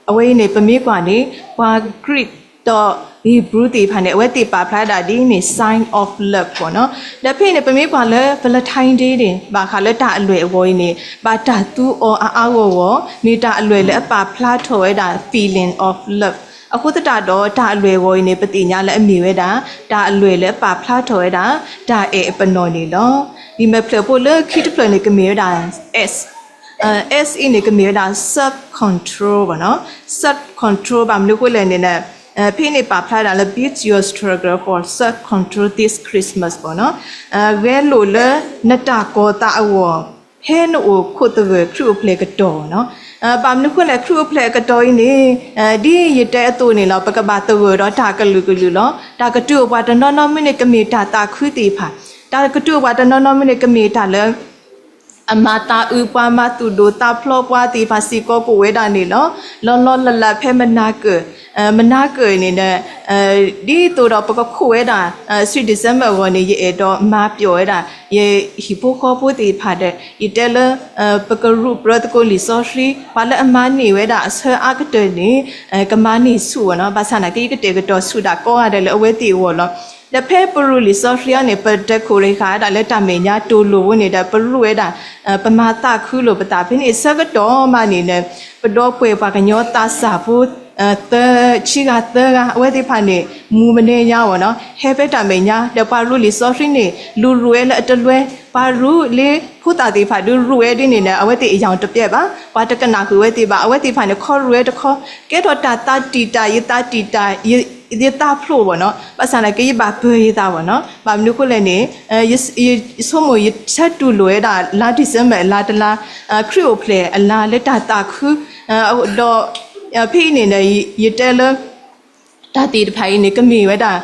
အဝဲအံၤန့ၣ် ပမ့ၢ်ကွၢ်န့ၣ် ပှၤ Greek ဒီး Hebrew သ့ၣ်တဖၣ်န့ၣ် အဝဲသ့ၣ်ပာ်ဖျါဒၣ်ဒ်န့ၣ် sign of love ပေါ့နော်. ဒီးဖဲအံၤန့ၣ် ပမ့ၢ်ကွၢ်လၢ Valentine Day န့ၣ် ဘၣ်ဃးလၢတၢ်အလွဲၢ်အဂီၢ်အံၤန့ၣ် ဘၣ်တၢ်သူအီၤအါအါဂီၢ်ဂီၢ် မ့ၢ်တၢ်အလွဲၢ်လၢအပာ်ဖျါထီၣ်ဝဲဒၣ် feeling of love. အဃိသတးဒီး တၢ်အလွဲၢ်အဂီၢ်အံၤန့ၣ် ပသ့ၣ်ညါလၢအမ့ၢ်ဝဲဒၣ် တၢ်အလွဲၢ်လၢအပာ်ဖျါထီၣ်ဝဲဒၣ် တၢ်အဲၣ်အပနီၣ်န့ၣ်လီၤ. လံာ်မဲာ်ဖျၢၣ်ဖိလၢခံတဖျၢၣ်န့ၣ် ကမ့ၢ်ဝဲဒၣ် S, S အံၤန့ၣ် ကမ့ၢ်ဝဲဒၣ် self control ပေါ့နော်. Self control ဘၣ်မနုၤအဃိလဲၣ်န့ၣ် ဖဲအံၤန့ၣ်ပာ်ဖျါဒၣ်လၢ beat your struggle for self control this Christmas ပေါ့နော်. ဂဲၤလိာ်လၢနတၢ်ကီၤသးအဂီၢ် ဖဲနအိၣ်ခိးသဂၢၢ်ခရံာ်အိၣ်ဖျဲၣ်ကတီၢ်နီၤ. ဘၣ်မနုၤအဃိလဲၣ် ခရံာ်အိၣ်ဖျဲၣ်အကတီၢ်အံၤန့ၣ် ဒ်ယတဲအသိးန့ၣ်လီၤ ပကဘၣ်သဂၢၢ်ဒီးတၢ်ကလုာ်ကလုာ်လီၤ. တၢ်ကတုၤအိၣ်ပှၤတနီၤနီၤမ့ၢ်န့ၣ် ကမ့ၢ်တၢ်သးခုသ့ၣ်တဖၣ်, တၢ်ကတုၤအိၣ်ပှၤတနီၤနီၤမ့ၢ်န့ၣ် ကမ့ၢ်တၢ်လၢ အမၤသးအုးပှၤ မၤသူၣ်ဒိၣ်သးဖျိးပှၤသ့ၣ်တဖၣ်စ့ၢ်ကီးကအိၣ်ဝဲဒၣ်န့ၣ်လီၤ. လီၤလီၤလးလးဖဲမနၤကၢၢ်, မနၤကၢၢ်န့ၣ် ဒ်သိးဒီးပကခိးဝဲဒၣ် Sweet December အဂီၢ်န့ၣ် ယအဲၣ်ဒိးမၤပျီၣ်ဝဲဒၣ် ယဟံၣ်ဖိဃီဖိသ့ၣ်တဖၣ်ဒီး ယတဲလၢ ပကရူးပြၢသကိးလံာ်စီဆှံ ပှၤလၢအမၤန့ၢ်ဝဲဒၣ်အဆၢအါကတၢၢ်န့ၣ် ကမၤန့ၢ်ဆူၣ်ဝဲနီၤ. ဘၣ်ဆၣ်သနာ်က့ ယကတဲာ်ကတီၤဆူၣ်ဒၣ်ကိးဂၤဒဲးလၢအဝဲသ့ၣ်အဂီၢ်လီၤ. ဒီးဖဲပရူးလံာ်စီဆှံအံၤန့ၣ် ပတၢ်ခိၣ်ရိၣ်ဃာ်ဒၣ်လၢတၢ်မဲာ်ညါတိၢ်လိာ်ဝဲန့ၣ်ဒီး ပရူးဝဲဒၣ် ပမၤသးခုလိာ်ပသးဖဲန့ၣ် ဆၢကတီၢ်မးန့ၣ် ပဒီပုၢ်ဝဲၢ်ပှၤကညီသးစၢ်ဖိ သၢ ဆံဂၤသၢဂၤ အဝဲသ့ၣ်တဖၣ်န့ၣ် မူမနဲညါဝဲနီၤ ဟဲဖဲတၢ်မဲာ်ညါ ဒီးပှၤရူးလံာ်စီဆှံန့ၣ် လူၤရူးဝဲလၢအတလွဲ ပှၤရူးလၢဖိသၣ်သ့ၣ်တဖၣ်ဒုးရူးဝဲဒ်န့ၣ်ဒီး အဝဲသ့ၣ်အယၢ်တပျဲဘၣ် ပှၤတကနၣ်ဃုာ်ဝဲသ့ၣ်ဘၣ် အဝဲသ့ၣ်တဖၣ်န့ၣ် ခီရူးဝဲတခီ ကဲထီၣ်တၢ်သးတံာ်တာ် ယသးတံာ်တာ် ယသးဖျိးဝဲနီၤ ဘၣ်ဆၣ်သနာ်က့ ယဘၣ်ပၢၤယသးဝဲနီၤ ဘၣ်မနုၤအဃိလဲၣ်န့ၣ် ယဆိကမိၣ်ယဆၢတူၢ်လိာ်ဝဲဒၣ် လါ December အလါတလါ ခရံာ်အိၣ်ဖျဲၣ်အလါလၢတၢ်သးခု ဒီး ဖဲအံၤန့ၣ် ယတဲလၢ တၢ်သ့ၣ်တဖၣ်အံၤန့ၣ် ကမ့ၢ်ဝဲဒၣ်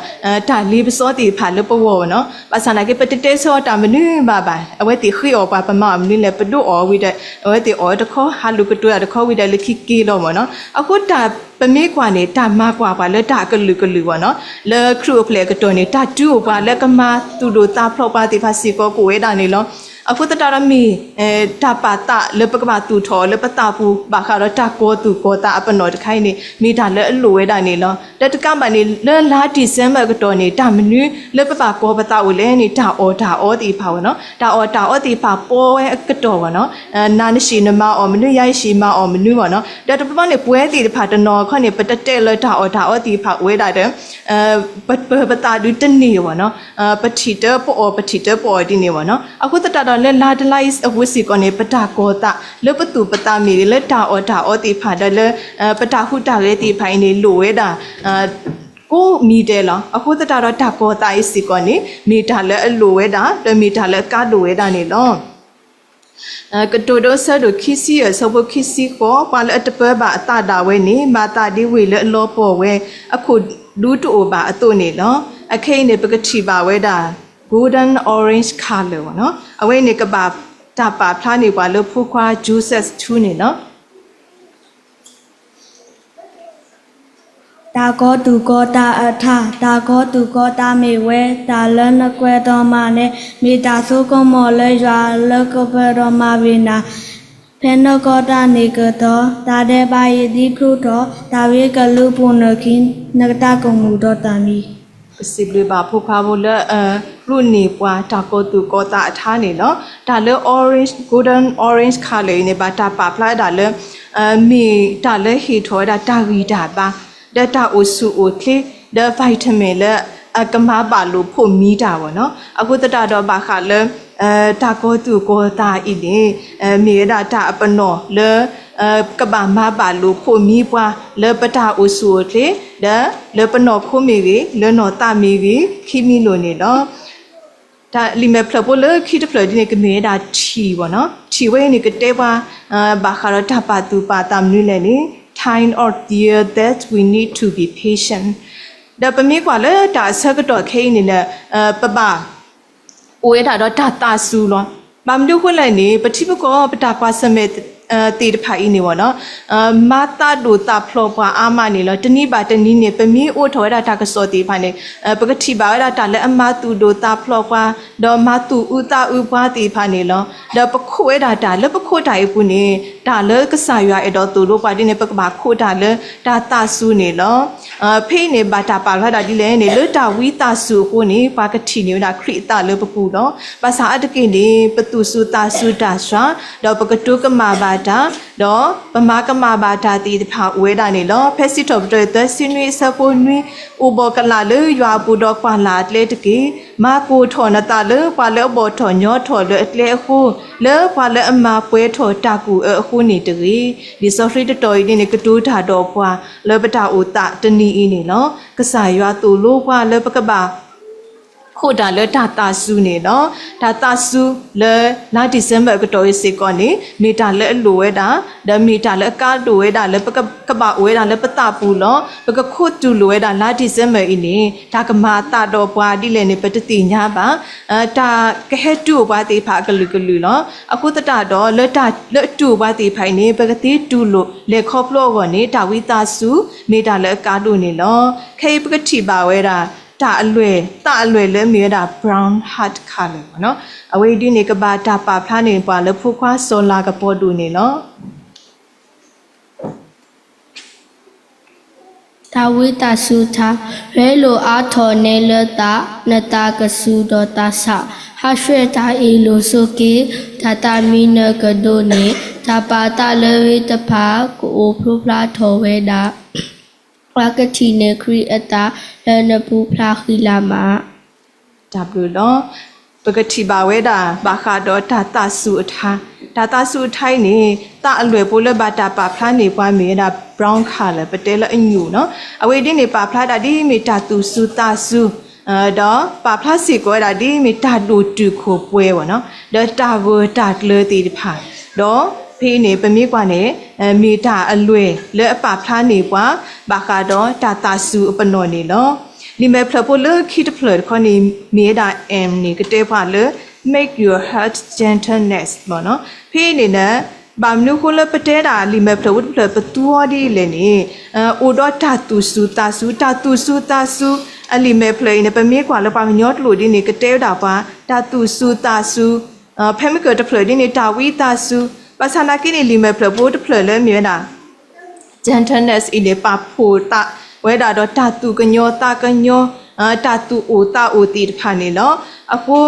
တၢ်လ့ပစီသ့ၣ်တဖၣ်လၢပဂီၢ်ဝဲနီၤ ဘၣ်ဆၣ်သနာ်က့ ပတတဲဆၢအီၤတၢ်မနုၤဘၣ်ဘၣ် အဝဲသ့ၣ်ဃ့အီၣ်ပှၤ ပမၤအီၤမနုၤလဲၣ် ပဒိးအီၣ်ဝံၤဒီး အဝဲသ့ၣ်အီၣ်တခီ ဟးလူၤကတိၤတၢ်တခီဝံၤဒီး လၢခံက့ၤလီၤမ့ၢ်နီၤ အဃိတၢ်ပမ့ၢ်ကွၢ်န့ၣ် တၢ်မၤကွၢ်ပှၤလၢတၢ်ကလုာ်ကလုာ်ဝဲနီၤ လၢခရံာ်အိၣ်ဖျဲၣ်အကတီၢ်န့ၣ် တၢ်တုၤအိၣ်ပှၤလၢကမၤသူၣ်ဒိၣ်သးဖျိးပှၤသ့ၣ်တဖၣ်စ့ၢ်ကီးကအိၣ်ဝဲဒၣ်န့ၣ်လီၤ အဃိသတးဒီးမ့ၢ် တၢ်ပာ်သးလၢပကဘၣ်သူၣ်ထီၣ်အီၤလၢပသးပူၤ ဘၣ်ဃးဒီးတၢ်ကီၤသူၣ်ကီၤသးအပနီၣ်တခါအံၤန့ၣ် မ့ၢ်တၢ်လၢအလိၣ်ဝဲဒၣ်န့ၣ်လီၤ. ဒီးတကးဘၣ်န့ၣ် လၢလါ December အကတီၢ်န့ၣ် တၢ်မနုၤလၢပဘၣ်ကီၤပသးအိၣ်လဲၣ်န့ၣ် တၢ်အီၣ်တၢ်အီသ့ၣ်တဖၣ်ဝဲနီၤ တၢ်အီၣ်တၢ်အီသ့ၣ်တဖၣ်ပီဝဲအကတီၢ်ဝဲနီၤ နၤနဟံၣ်နမၤအီၣ်မနုၤ ယၤယဟံၣ်မၤအီၣ်မနုၤဝဲနီၤ ဒီးတဘျီဘျီန့ၣ် ပဝဲသ့ၣ်တဖၣ်တနီၤခီန့ၣ် ပတတဲလၢတၢ်အီၣ်တၢ်အီသ့ၣ်တဖၣ်အိၣ်ဝဲဒၣ်ဒီး ပပၢၤပသးဒုးတန့ၢ်ဝဲနီၤ ပထံၣ်တၢ်ပအီၣ် ပထံၣ်တၢ်ပအီၣ်ဒ်န့ၣ်ဝဲနီၤ အဃိသတးဒီးလၢလါတလါအံၤအပူၤစ့ၢ်ကီးန့ၣ် ပတၢ်ကီၤသးလၢပသူၣ်ပသးမ့ၢ်ဂ့ၤ လၢတၢ်အီၣ်တၢ်အီသ့ၣ်တဖၣ်ဒီးလၢ ပတၢ်ဟူးတၢ်ဂဲၤသ့ၣ်တဖၣ်အံၤန့ၣ် လိၣ်ဝဲဒၣ် ကိးမံၤဒဲးလီၤ. အဃိသတးဒီးတၢ်ကီၤသးအံၤစ့ၢ်ကီးန့ၣ် မ့ၢ်တၢ်လၢအလိၣ်ဝဲဒၣ် ဒီးမ့ၢ်တၢ်လၢအကါဒိၣ်ဝဲဒၣ်န့ၣ်လီၤ. ကတိၤဒိ အဆၢဒိၣ်ခံဆံယဲၢ် အဆၢဖိခံဆံဃိး, ပှၤလၢအတပၢဘၣ်အသးဒၣ်ဝဲန့ၣ် ဘၣ်သးဒ်ဝ့ၢ်လၢအလီၤပှီၢ်ဝဲ အခိၣ်ဒူတအိၣ်ဘၣ်အသိးန့ၣ်လီၤ. အခဲအံၤန့ၣ် ပကထံၣ်ဘၣ်ဝဲဒၣ် golden orange color အဝဲန့ၣ် ကဘၣ်တၢ်ပာ်ဖျါန့ၢ်ပှၤလၢဖိခွါ Joseph Smith န့ၣ်လီၤ. တၢ်ကီသူၣ်ကီသးအထါ, တၢ်ကီသူၣ်ကီသးမ့ၢ်ဝဲ တၢ်လၢနကွဲးဒီးမၤန့ၣ် မ့ၢ်တၢ်ဆိကမိၣ်လၢယွၤလၢကပၢၤဒီးမၤဘၣ်နၤ, ဖဲနကီသးန့ၣ်ကဒီး, တၢ်ဒဲးဘးယံာ်ဒ်ဖျိထီၣ်, တၢ်ဂ့ၤကလူးပူၤနခံ, နကတၢ်ကမူၣ်ဒီးတၢ်မံ ပစံးဘျုးဘၣ်ဖိခွါဖိလၢ ရူၣ်န့ၢ်ပှၤတၢ်ကီသူၣ်ကီသးအထါန့ၣ်လီၤ. တၢ်လၢ orange, golden orange color အံၤန့ၣ် ဘၣ်တၢ်ပာ်ဖျါဝဲဒၣ်လၢ မ့ၢ်တၢ်လၢဟ့ၣ်ထီၣ်ဝဲဒၣ်တၢ်ဂံၢ်တၢ်ဘါ, ဒီးတၢ်အိၣ်ဆူၣ်အိၣ်ချ့, ဒီး vitamin လၢအကမၤဘၣ်လိာ်ဖိးမံတၢ်ဘၣ်နီၤ. အဃိသတးဒီးဘၣ်ဃးလၢ တၢ်ကီသူၣ်ကီသးအံၤန့ၣ် မ့ၢ်ဝဲဒၣ်တၢ်အပနီၣ်လၢ ကဘၣ်မၤဘၣ်လိာ်ဖိးမံပှၤ လၢပတၢ်အိၣ်ဆူၣ်အိၣ်ချ့ ဒီးလၢပနီၢ်ခိမ့ၢ်ဂ့ၤ, လၢနီၢ်သးမ့ၢ်ဂ့ၤ, ခံမံၤလိာ်န့ၣ်လီၤ. လံာ်မဲာ်ဖျၢၣ်ဖိလၢခံတဖျၢၣ်ဒ်န့ၣ် ကမ့ၢ်ဝဲဒၣ်ထံၣ်ဘၣ်နီၤ. ထံၣ်ဝဲအံၤန့ၣ် ကတဲပှၤ ဘၣ်ဃးဒီးတၢ်ပာ်သူၣ်ပာ်သးမနုၤလဲၣ်န့ၣ် time or tear that we need to be patient. ဒီးပမ့ၢ်ကွၢ်လၢတၢ်အဆၢကတီၢ်ခဲအံၤန့ၣ် ပဘၣ် အိၣ်ဝဲဒၣ်ဒီးတၢ်သးစူၤလီၤ. ဘၣ်မနုၤအဃိလဲၣ်န့ၣ် ပထံပကီၢ်ပတၢ်ကွၢ်ဆၢၣ်မဲာ်သ့ၣ်တဖၣ်အံၤန့ၣ်ဘၣ်နီၤ မၤသးဒိၣ်သးဖျိးပှၤအါမးန့ၣ်လီၤ. တနံၤဘၣ်တနံၤန့ၣ် ပမ့ၢ်အိးထီၣ်ဝဲဒၣ်တၢ်ကစီၣ်သ့ၣ်တဖၣ်န့ၣ် ပကထံၣ်ဘၣ်ဝဲဒၣ်တၢ်လၢအမၤသူၣ်ဒိၣ်သးဖျိးပှၤ ဒီးမၤသူၣ်အုးသးအုးပှၤသ့ၣ်တဖၣ်န့ၣ်လီၤ. ဒီးပခိးဝဲဒၣ်တၢ်လၢပခိးတၢ်အံၤအပူၤန့ၣ် တၢ်လၢကစၢ်ယွၤအဲၣ်ဒိးသိၣ်လိပှၤဒ်န့ၣ် ပကဘၣ်ခိးတၢ်လၢတၢ်သးစူၤန့ၣ်လီၤ. ဖဲအံၤန့ၣ် ဘၣ်တၢ်ပာ်ဖျါဒၣ်ဒ်လဲၣ်န့ၣ် လၢတၢ်ဝံသးစူၤအဃိန့ၣ် ပှၤကထံၣ်န့ၢ်ဝဲဒၣ်ခရံာ်အသးလၢပပူၤလီၤ. ဘၣ်ဆၣ်အါတက့ၢ်န့ၣ် ပသူၣ်စူၤသးစူၤတၢ်စှၤ, ဒီးပကတိၤကမၣ်ဘၣ်တၢ်, ဒီးပမၤကမၣ်ဘၣ်တၢ်သ့ၣ်တဖၣ်အိၣ်ဝဲဒၣ်န့ၣ်လီၤ. ဖဲစံးထီၣ်ပတြၢၤသၢဆံနွံအဆၢဖိနွံ, အိၣ်ဘှီၣ်ကလာ်လၢယွၤအပူၤဒီးကွၢ်လၢ်အကျဲတက့ၢ်. မၤကိၢ်ထီၣ်နသးလၢပှၤလၢအဘီၣ်ထီၣ်ညီထီၣ်လၢအကျဲအဃိ, လၢပှၤလၢအမၤပှဲၤထီၣ်တၢ်ကူၣ်အၢအဃိန့ၣ်တဂ့ၤ. လံာ်စီဆှံတတီၤအံၤဒ်န့ၣ် ကတိၤတၢ်ဒီးပှၤလၢပတၢ်အိၣ်သးတနံၤအံၤန့ၣ်လီၤ. ကစၢ်ယွၤသိၣ်လိပှၤလၢပကဘၣ် ခိးတၢ်လၢတၢ်သးစူၤန့ၣ်လီၤ. တၢ်သးစူၤလၢ လါ December အကတီၢ်အံၤစ့ၢ်ကီးန့ၣ် မ့ၢ်တၢ်လၢအလိၣ်ဝဲဒၣ်, ဒီးမ့ၢ်တၢ်လၢအကါဒိၣ်ဝဲဒၣ်လၢပကဘၣ်အိၣ်ဝဲဒၣ်လၢပသးပူၤလီၤ. ပကခိးတူၢ်လိာ်ဝဲဒၣ် လါ December အံၤန့ၣ် တၢ်ကမၤအသးဒီးပှၤဒ်လဲၣ်န့ၣ် ပတသ့ၣ်ညါဘၣ်. တၢ်ကဟဲတုၤအိၣ်ပှၤသ့ၣ်တဖၣ်အကလုာ်ကလုာ်လီၤ. အဃိသတးဒီး လၢတၢ်လၢအတုၤအိၣ်ပှၤသ့ၣ်တဖၣ်အံၤန့ၣ် ပကသ့တူၢ်လိာ်လဲၤခီဖျိအဂီၢ်န့ၣ် တၢ်ဝံသးစူၤ မ့ၢ်တၢ်လၢအကါဒိၣ်န့ၣ်လီၤ. ခဲအံၤပကထံၣ်ဘၣ်ဝဲဒၣ် တၢ်အလွဲၢ်, သးအလွဲၢ်လၢအမ့ၢ်ဝဲဒၣ် brown heart color ဘၣ်နီၤ. အဝဲအံၤဒ်န့ၣ် ကဘၣ်တၢ်ပာ်ဖျါန့ၢ်ပှၤလၢဖိခွါစီၤလၤကပီၤဒိၣ်န့ၣ်လီၤ. တၢ်ဝံသးစူၤထါ, ရဲၣ်လိာ်အါထီၣ်နဲလၢသး, နသးကစူၤဒီးသးဆး, ဟးဆှဲးတၢ်အ့ၣ်လိာ်ဆိးက့, တၢ်သးမံနၢၤကဒိးန့ၢ်, တၢ်ပာ်သးလၢအဂ့ၤတဖၣ် ကအိၣ်ဖျိဖျါထီၣ်ဝဲဒၣ် ပှၤကထံၣ်န့ၢ်ခရံာ်အသးလၢနပူၤဖျါဃံလၤမး. တၢ်ဘျုးလီၤ. ပကထံၣ်ဘၣ်ဝဲဒၣ် ဘၣ်ဃးဒီးတၢ်သးစူၤအထါ, တၢ်သးစူၤအထါအံၤန့ၣ် သးအလွဲၢ်ဖိလၢဘၣ်တၢ်ပာ်ဖျါန့ၢ်ပှၤမ့ၢ်ဝဲဒၣ် brown color ပတဲလၢအညိၣ်နီၤ. အဝဲဒ်န့ၣ် ပာ်ဖျါဒၣ်ဒ်မ့ၢ်တၢ်သူၣ်စူၤသးစူၤ ဒီးပာ်ဖျါစ့ၢ်ကီးဝဲဒၣ်ဒ်မ့ၢ်တၢ်ဒိၣ်တုာ်ခိၣ်ပှဲၤဘၣ်နီၤ, ဒီးတၢ်ဂၢၢ်တၢ်ကျၢၤသ့ၣ်တဖၣ်, ဒီးဖဲအံၤန့ၣ် ပမ့ၢ်ကွၢ်န့ၣ် မ့ၢ်တၢ်အလွဲၢ်လၢအပာ်ဖျါန့ၢ်ပှၤ ဘၣ်ဃးဒီးတၢ်သးစူၤအပနီၣ်န့ၣ်လီၤ. လံာ်မဲာ်ဖျၢၣ်ဖိလၢခံတဖျၢၣ်တခီန့ၣ် မ့ၢ်ဝဲဒၣ် M န့ၣ် ကတဲပှၤလၢ make your heart gentleness ဘၣ်နီၤ. ဖဲအံၤန့ၣ် ဘၣ်မနုၤအဃိလၢပတဲဒၣ်လံာ်မဲာ်ဖျၢၣ်ဖိတဖျၢၣ်ပသူအီၤဒ်လဲၣ်န့ၣ် အိၣ်ဒီးတၢ်သူၣ်စူၤသးစူၤ, တၢ်သူၣ်စူၤသးစူၤ အလံာ်မဲာ်ဖျၢၣ်အံၤန့ၣ် ပမ့ၢ်ကွၢ်လၢပှၤကညီကျိာ်ဒ်န့ၣ် ကတဲဝဲဒၣ်ပှၤ တၢ်သူၣ်စူၤသးစူၤ, ဖဲမ့ၢ်ကၢၢ်တဖျၢၣ်ဒ်န့ၣ် တၢ်ဝံသးစူၤ, ဘၣ်ဆၣ်နာ်က့န့ၣ် လံာ်မဲာ်ဖျၢၣ်ဖိတဖျၢၣ်လၢမ့ၢ်ဝဲဒၣ် gentleness အံၤန့ၣ် ပာ်ဖှိၣ်သးဝဲဒၣ်ဒီးတၢ်သူၣ်ကညီၤသးကညီၤ, တၢ်သူၣ်အိၣ်သးအိၣ်သ့ၣ်တဖၣ်န့ၣ်လီၤ. အဃိ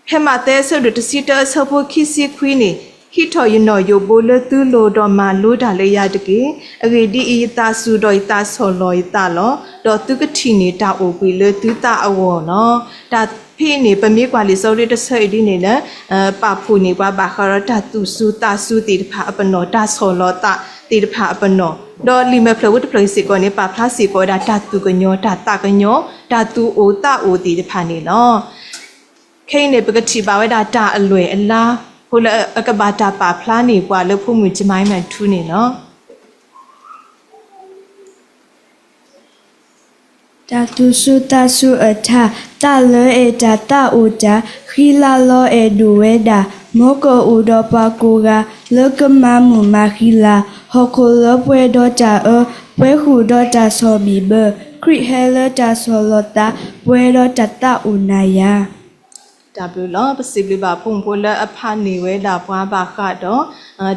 ဖဲမးသဲအဆၢဒိၣ်တဆံတၢ အဆၢဖိခံဆံခွံန့ၣ်, ဟံးထီၣ်ယနီၣ်ယိးဘိလၢသုလိၤဒီးမၤလိတၢ်လၢယၤတက့ၢ်. အဂ့ၢ်ဒ်အံၤ, ယသးစူၤဒီးယသးဆီၣ်လီၤယသးလီၤ. ဒီးသုကထံၣ်န့ၢ်တၢ်အိၣ်ဘှံးလၢသုသးအဂီၢ်လီၤ. တၢ်ဖဲအံၤန့ၣ် ပမ့ၢ်ကွၢ်လံာ်စီဆှံတဆၢအံၤဒ်န့ၣ်လၢ ပာ်ဖှိၣ်န့ၢ်ပှၤဘၣ်ဃးဒီးတၢ်သူၣ်စူၤသးစူၤသ့ၣ်တဖၣ်အပနီၣ်, တၢ်ဆီၣ်လီၤသးသ့ၣ်တဖၣ်အပနီၣ်, ဒီးလံာ်မဲာ်ဖျၢၣ်ဖိတဖျၢၣ်စ့ၢ်ကီးန့ၣ် ပာ်ဖျါစ့ၢ်ကီးဝဲဒၣ်တၢ်သူၣ်ကညီၤ, တၢ်သးကညီၤ, တၢ်သူၣ်အိၣ်သးအိၣ်သ့ၣ်တဖၣ်န့ၣ်လီၤ. ခဲအံၤန့ၣ် ပကထံၣ်ဘၣ်ဝဲဒၣ်တၢ်အလွဲၢ်အလါ ဖိလၢအကဘၣ်တၢ်ပာ်ဖျါန့ၢ်ပှၤလၢဖိမုၣ် Jemima ထူန့ၣ်လီၤ. တၢ်သူၣ်စူၤသးစူၤအထါ, သးလၢအဲၣ်တၢ်သးအိၣ်တၢ်, ဃံလၤလီၤအဲၣ်ဒိၣ်ဝဲဒၣ်, မ်ကအိၣ်ဒီးပှၤကိးဂၤ, လၢကမၤမုာ်မၤဃံလၤ, ဟီၣ်ခိၣ်လၢပှဲၤဒီးတၢ်အၢ, ပှဲၤဃုာ်ဒီးတၢ်ဆီၣ်ဘံၣ်ဘၢ, ခရံာ်ဟဲလၢတၢ်ဆီၣ်လီၤသး, ပှဲၤဒီးတၢ်သးအိၣ်နၤယၤ တၢ်ဘျုးလီၤ. ပစံးဘျုးဘၣ်ဖိမုၣ်ဖိလၢအဖးန့ၢ်ဝဲဒၣ်ပှၤဘၣ်ဃးဒီး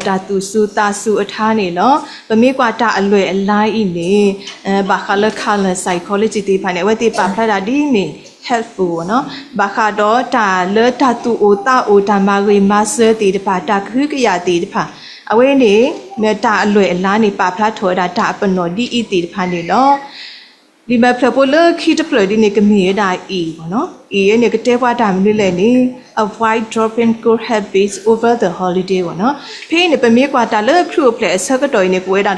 တၢ်သူၣ်စူၤသးစူၤအထါန့ၣ်လီၤ. ပမ့ၢ်ကွၢ်တၢ်အလွဲၢ်အလါအံၤန့ၣ် ဘၣ်ဃးလၢ color psychology သ့ၣ်တဖၣ်န့ၣ် အဝဲသ့ၣ်ပာ်ဖျါဒၣ်ဒ်အမ့ၢ် helpful နီၤ. ဘၣ်ဃးဒီးတၢ်လၢတၢ်သူၣ်အိၣ်သးအိၣ် တၢ်မၤဂ့ၤမၤစၢၤသ့ၣ်တဖၣ် တၢ်ကဟုကယာ်သ့ၣ်တဖၣ် အဝဲန့ၣ် တၢ်အလွဲၢ်အလါန့ၣ် ပာ်ဖျါထီၣ်ဝဲဒၣ်တၢ်အပနီၣ်ဒ်အံၤသ့ၣ်တဖၣ်န့ၣ်လီၤ. လံာ်မဲာ်ဖျၢၣ်ဖိလၢခံတဖျၢၣ်ဒ်န့ၣ် ကမ့ၢ်ဝဲဒၣ် A နီၤ. A န့ၣ် ကတဲပှၤတၢ်မနုၤလဲၣ်န့ၣ် avoid dropping good habits over the holiday နီၤ. ဖဲအံၤန့ၣ် ပမ့ၢ်ကွၢ်တၢ်လၢခရံာ်အိၣ်ဖျဲၣ်အဆၢကတီၢ်အံၤန့ၣ် ကအိၣ်ဝဲဒၣ်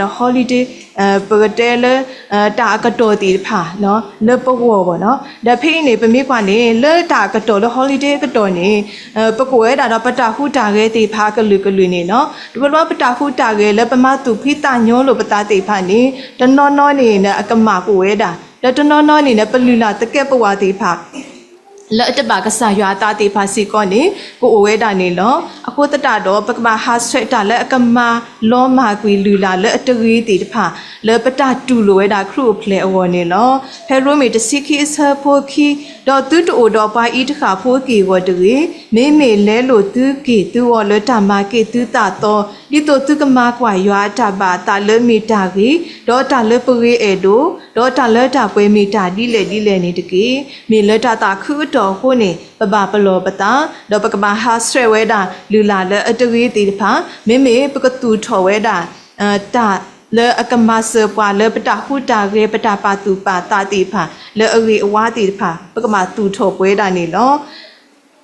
ဒီး holiday ပကတဲလၢ တၢ်အကတီၢ်သ့ၣ်တဖၣ် လၢပဂီၢ်ဘၣ်နီၤ. ဒီးဖဲအံၤန့ၣ် ပမ့ၢ်ကွၢ်န့ၣ် လၢတၢ်အကတီၢ်လၢ holiday အကတီၢ်န့ၣ် ပကအိၣ်ဝဲဒၣ်ဒီးပတၢ်ဟူးတၢ်ဂဲၤသ့ၣ်တဖၣ်အကလုာ်ကလုာ်န့ၣ်လီၤ. တဘျီဘျီပတၢ်ဟူးတၢ်ဂဲၤလၢပမၤသူၣ်ဖှံသးညီလိာ်ပသးသ့ၣ်တဖၣ်န့ၣ် တနီၤနီၤန့ၣ် အကမၣ်ကအိၣ်ဝဲဒၣ်, ဒီးတနီၤနီၤန့ၣ် ပလုၢ်လၢ်သကဲးပဝးသ့ၣ်တဖၣ် လၢအတဘၣ်ကစၢ်ယွၤအသးသ့ၣ်တဖၣ်စ့ၢ်ကီးန့ၣ် ကအိၣ်ဝဲဒၣ်န့ၣ်လီၤ. အဃိသတးဒီး ပကဘၣ်ဟးဆှဲးတၢ်လၢအကမၤလီၤမၢ်ကွံာ်လုၢ်လၢ်လၢအတဂ့ၤသ့ၣ်တဖၣ် လၢပတၢ်တူၢ်လိာ်ဝဲဒၣ်ခရံာ်အိၣ်ဖျဲၣ်အဂီၢ်န့ၣ်လီၤ. ဖဲရိမ့ၤတဆံခံအဆၢဖိခံ, ဒီးသုတအိၣ်ဒီးပှၤအံၤတဃၣ်ဖိအက့ၢ်အဂီၤတဂ့ၤ, မ့မ့ၢ်လဲလိာ်သုက့ၢ်သုဂီၤလၢတၢ်မၤက့ၢ်သုသးသီ, ဒ်သိးသုကမၤကွၢ်ယွၤအတၢ်ဘၣ်အသးလၢမ့ၢ်တၢ်ဂ့ၤ, ဒီးတၢ်လၢပဂ့ၤအဲၣ်ဒိး, ဒီးတၢ်လၢတၢ်ပှဲၤမ့ၢ်တၢ်ဒ်လဲၣ်ဒ်လဲၣ်န့ၣ်တက့ၢ်. မ့ၢ်လၢတၢ်သးခုအတီၢ်အဃိန့ၣ် ပဘၣ်ပလီၢ်ပသး, ဒီးပကဘၣ်ဟးဆှဲးဝဲဒၣ်လုၢ်လၢ်လၢအတဂ့ၤသ့ၣ်တဖၣ်, မ့မ့ၢ်ပကသူၣ်ထီၣ်ဝဲဒၣ် တၢ်လၢအကမၤစၢၤပှၤလၢပတၢ်ဟူးတၢ်ဂဲၤ ပတၢ်ပာ်သူၣ်ပာ်သးသ့ၣ်တဖၣ် လၢအဂ့ၤအဝါသ့ၣ်တဖၣ် ပကဘၣ်သူၣ်ထီၣ်ပဝဲဒၣ်န့ၣ်လီၤ.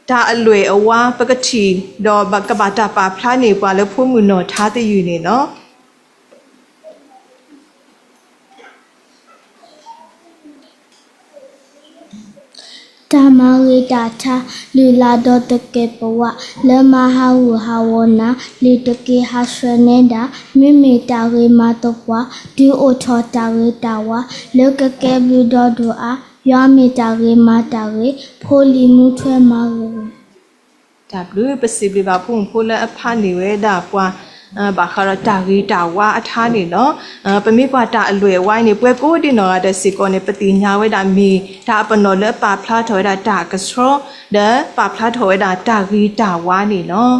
တၢ်အလွဲၢ်အဝါပကထံၣ် ဒီးကဘၣ်တၢ်ပာ်ဖျါန့ၢ်ပှၤလၢဖိမုၣ်နီၢ်ထါသယုၢ်န့ၣ်လီၤ. တၢ်မၤဂ့ၤတၢ်ထါ လုၢ်လၢ်ဒီးသကဲးပဝး လၢမၤဟးဂူာ်ဟးဂီၤနၤ လၢတက့ၤဟးဆှဲးနဲဒၣ် မ့မ့ၢ်တၢ်ဂ့ၤမၤသပှၢ် ဒုးအိၣ်ထီၣ်တၢ်ဂ့ၤတၢ်ဝါ လၢကကဲဘျုးဒီဒိၣ်အါ ယွၤမ့ၢ်တၢ်ဂ့ၤမၤတၢ်ဂ့ၤ ဖိလံၤမူထွဲမၤဂ့ၤဂ့ၤ တၢ်ဘျုး ပစံးဘျုးဘၣ်ဖိမုၣ်ဖိလၢအဖးန့ၢ်ဝဲဒၣ်ပှၤ ဘၣ်ဃးဒီးတၢ်ဂ့ၤတၢ်ဝါအထါန့ၣ်လီၤ. ပမ့ၢ်ကွၢ်တၢ်အလွဲၢ်အဝါအံၤန့ၣ် ပှၤကိးဒံနီၢ်ဂၤဒဲးစ့ၢ်ကီးန့ၣ် ပသ့ၣ်ညါဝဲဒၣ်မ့ၢ်တၢ်အပနီၣ်လၢအပာ်ဖျါထီၣ်ဝဲဒၣ်တၢ်ကဆှီ ဒီးပာ်ဖျါထီၣ်ဝဲဒၣ်တၢ်ဂ့ၤတၢ်ဝါန့ၣ်လီၤ. လံာ်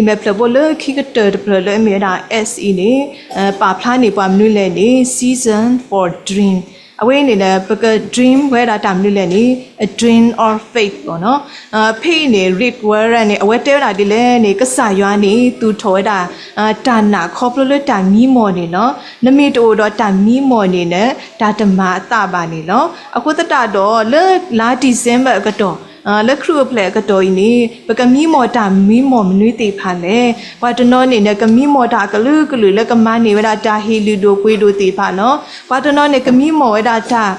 မဲာ်ဖျၢၣ်ဖိလၢခံကတၢၢ်တဖျၢၣ်လၢအမ့ၢ်ဝဲဒၣ် S အံၤန့ၣ် ပာ်ဖျါန့ၢ်ပှၤမနုၤလဲၣ်န့ၣ် season for dream အဝဲအံၤန့ၣ်ဒီး ပက dream ဝဲဒၣ်တၢ်မနုၤလဲၣ်န့ၣ် a dream of faith လီၤနီၤ. ဖဲအံၤန့ၣ် Rick Warren န့ၣ် အဝဲတဲဝဲဒၣ်ဒ်လဲၣ်န့ၣ် ကစၢ်ယွၤန့ၣ် သူၣ်ထီၣ်ဝဲဒၣ် တၢ်နာ်ခီဖျိလၢတၢ်မံမီၢ်န့ၣ်လီၤ. နမ့ၢ်တအိၣ်ဒီးတၢ်မံမီၢ်န့ၣ်န့ၣ် တၢ်တမၤအသးဘၣ်န့ၣ်လီၤ. အဃိသတးဒီး လၢလါ December အကတီၢ် လၢခရံာ်အိၣ်ဖျဲၣ်အကတီၢ်အံၤန့ၣ် ပကမံမီၢ်တၢ်မံမီၢ်မနုၤသ့ၣ်တဖၣ်လဲၣ်. ပှၤတနီၤန့ၣ်န့ၣ် ကမံမီၢ်တၢ်ကလုာ်ကလုာ်လၢကမၤန့ၢ်ဝဲဒၣ်တၢ်ဟ့ၣ်လုၢ်ဒိၣ်ပှ့ၤဒိၣ်သ့ၣ်တဖၣ်လီၤ. ပှၤတနီၤန့ၣ် ကမံမီၢ်ဝဲဒၣ်တၢ်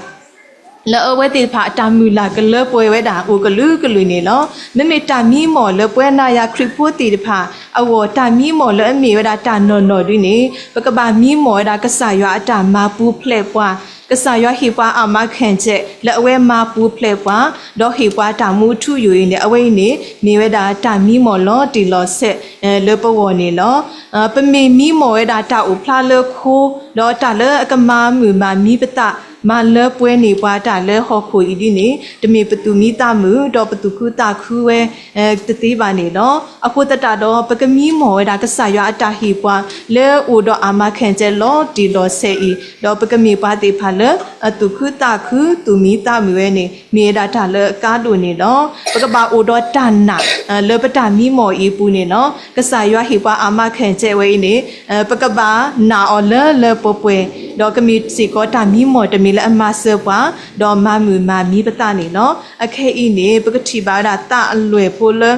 လၢအဝဲသ့ၣ်တဖၣ်အတၢ်မုၢ်လၢ်ကလၢပှဲၤဝဲဒၣ်အိၣ်ကလုာ်ကလုာ်န့ၣ်လီၤ. မ့မ့ၢ်တၢ်မံမီၢ်လၢပဝဲနၤယၤခရံာ်ဖိသ့ၣ်တဖၣ်အဂီၢ် တၢ်မံမီၢ်လၢအမ့ၢ်ဝဲဒၣ်တၢ်နီၢ်နီၢ်ဒုန့ၣ် ပကဘၣ်မံမီၢ်ဝဲဒၣ်ကစၢ်ယွၤအတၢ်မၤပူၤဖျဲးပှၤ, ကစၢ်ယွၤဟ့ၣ်ပှၤအမၤခဲၣ်ကဲး လၢအဝဲမၤပူၤဖျဲးပှၤ ဒီးဟ့ၣ်ပှၤတၢ်မူထူယိာ်အံၤန့ၣ် အဝဲအံၤန့ၣ် မ့ၢ်ဝဲဒၣ်တၢ်မံမီၢ်လီၤတံၢ်လီၤဆဲးလၢပဂီၢ်န့ၣ်လီၤ. ပမ့ၢ်မံမီၢ်ဝဲဒၣ်တၢ်အိၣ်ဖျါလၢခိ ဒီးတၢ်လၢအကမၤမုာ်မၤမံပသး မၤလၢပှဲၤန့ၢ်ပှၤတၢ်လၢဟီၣ်ခိၣ်အံၤဒ်န့ၣ် တမ့ၢ်ပသူၣ်မံသးမုာ် ဒီးပသူၣ်ခုသးခုဝဲတသ့ဘၣ်န့ၣ်လီၤ. အဃိသတးဒီး ပကမံမီၢ်ဝဲဒၣ်ကစၢ်ယွၤအတၢ်ဟ့ၣ်ပှၤ လၢအိၣ်ဒီးအမၤခဲၣ်ကဲးလီၤတံၢ်လီၤဆဲးအံၤ ဒီးပကမ့ၢ်ပှၤသ့ၣ်တဖၣ်လၢ အသူၣ်ခုသးခု သူၣ်မံသးမုာ်ဝဲန့ၣ် မ့ၢ်ဝဲဒၣ်တၢ်လၢအကါဒိၣ်န့ၣ်လီၤ. ပကဘၣ်အိၣ်ဒီးတၢ်နာ် လၢပတၢ်မံမီၢ်အံၤအပူၤန့ၣ်လီၤ. ကစၢ်ယွၤဟ့ၣ်ပှၤအမၤခဲၣ်ကဲးဝဲအံၤန့ၣ် ပကဘၣ်နာ်အီၤလၢလၢပှဲၤပှဲၤ ဒီးကမ့ၢ်စ့ၢ်ကီးတၢ်မံမီၢ်တမံၤလၢအမၤစၢၤပှၤ ဒီးမၤမုာ်မၤမံပသးန့ၣ်လီၤ. အခဲအံၤန့ၣ် ပကထံၣ်ဘၣ်ဝဲဒၣ်သးအလွဲၢ်ဖိလၢ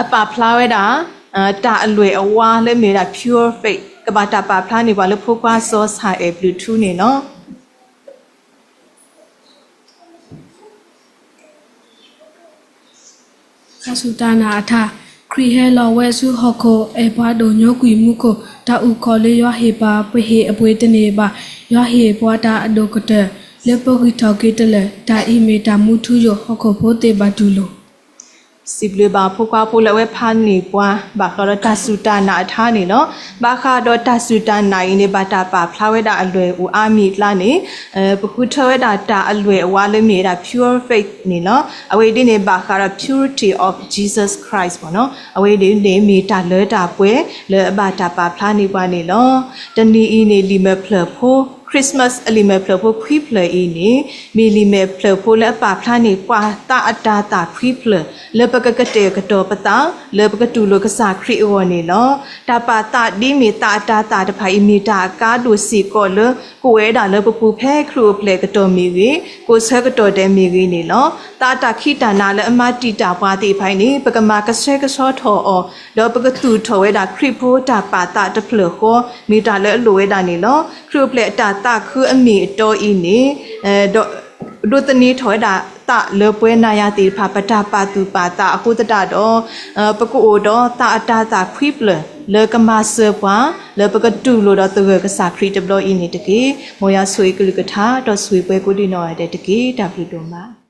အပာ်ဖျါဝဲဒၣ် တၢ်အလွဲၢ်အဝါလၢအမ့ၢ်ဝဲဒၣ် pure faith ကဘၣ်တၢ်ပာ်ဖျါန့ၢ်ပှၤလၢဖိခွါစီၤဆၣ်အဲၣ်ဘျုးထူန့ၣ်လီၤ. တၢ်စူၢ်တၢ်နာ်အထါ, ခရံာ်ဟဲလီၤဝဲဆူဟီၣ်ခိၣ် အဲၣ်ပှၤဒိၣ်ညိကွံာ်မူခိၣ်, တၢ်အုၣ်ကီၤလၢယွၤဟ့ၣ်ပှၤ ပဟ့ၣ်အပှ့ၤတန့ၢ်ဘၣ်. ယွၤဟ့ၣ်ပှၤတၢ်အဒိၣ်ကတၢၢ် လၢပဂံၢ်ထီၣ်က့ၤတလၢာ်. တၢ်အံၤမ့ၢ်တၢ်မူထူယိာ် ဟီၣ်ခိၣ်ဖိသ့ၣ်ဘၣ်တူၢ်လိာ် စံးဘျုးဘၣ်ဖိခွါဖိလၢအဝဲဖးန့ၢ်ပှၤ ဘၣ်ဃးဒီးတၢ်စူၢ်တၢ်နာ်အထါန့ၣ်လီၤ. ဘၣ်ဃးဒီးတၢ်စူၢ်တၢ်နာ်အံၤန့ၣ် ဘၣ်တၢ်ပာ်ဖျါဝဲဒၣ်အလွဲၢ်အိၣ်အါမံၤအကျါန့ၣ် ပဃုထၢဝဲဒၣ်တၢ်အလွဲၢ်အဝါလၢမ့ၢ်ဝဲဒၣ် pure faith န့ၣ်လီၤ. အဝဲအံၤဒ်န့ၣ် ဘၣ်ဃးဒီး purity of Jesus Christ ပေါ့နော်. အဝဲအံၤဒ်န့ၣ် မ့ၢ်တၢ်လၢတၢ်ပှဲၤလၢအဘၣ်တၢ်ပာ်ဖျါန့ၢ်ပှၤန့ၣ်လီၤ. တနံၤအံၤန့ၣ် လံာ်မဲာ်ဖျၢၣ်ဖိ Christmas အလံာ်မဲာ်ဖျၢၣ်ဖိခွံဖျၢၣ်အံၤန့ၣ် မ့ၢ်လံာ်မဲာ်ဖျၢၣ်ဖိလၢအပာ်ဖျါန့ၢ်ပှၤသးအတၤသၣ်ခွံဖျၢၣ် လၢပကကတဲာ်ကတီၤပသး လၢပကတူၢ်လိာ်ကစၢ်ခရံာ်အဂီၢ်န့ၣ်လီၤ. တၢ်ပာ်သးဒ်မ့ၢ်သးအတၤသၣ်တဖၣ်အံၤ မ့ၢ်တၢ်အကါဒိၣ်စ့ၢ်ကီးလၢ ကအိၣ်ဝဲဒၣ်လၢပပူၤဖဲခရံာ်အိၣ်ဖျဲၣ်အကတီၢ်မ့ၢ်ဂ့ၤ, ကိးဆၢကတီၢ်ဒဲးမ့ၢ်ဂ့ၤန့ၣ်လီၤ. သးအတၢ်ခံးတၢ်နၤလၢအမၤတံာ်တာ်ပှၤသ့ၣ်တဖၣ်အံၤန့ၣ် ပကမၤကဆှဲကဆှီထီၣ်အီၤ, ဒီးပကသူၣ်ထီၣ်ဝဲဒၣ်ခရံာ်ဖိတၢ်ပာ်သးတဖျၢၣ်ဃီ မ့ၢ်တၢ်လၢအလိၣ်ဝဲဒၣ်န့ၣ်လီၤ. ခရံာ်အိၣ်ဖျဲၣ်အတၢ်သးခုအမ့ၢ်အတီအံၤန့ၣ် ဒီး ဒိးသန့ၤထီၣ်ဝဲဒၣ်သးလၢပဝဲနၤယၤသ့ၣ်တဖၣ် ပတၢ်ပာ်သူၣ်ပာ်သးအဃိသတးဒီး ပကအိၣ်ဒီးသးအတၤသၣ်ခွံဖျၢၣ် လၢကမၤစၢၤပှၤ လၢပကတူၢ်လိာ်ဒီးသဂၢၢ်ကစၢ်ခရံာ်တဘျီအံၤန့ၣ်တက့ၢ်. မ်ယွၤဆိၣ်ဂ့ၤကလုၢ်ကထါ ဒီးဆိၣ်ဂ့ၤပှၤကိးဒံးနီၢ်ဂၤဒဲးတက့ၢ်. တၢ်ဘျုးဒိၣ်မး.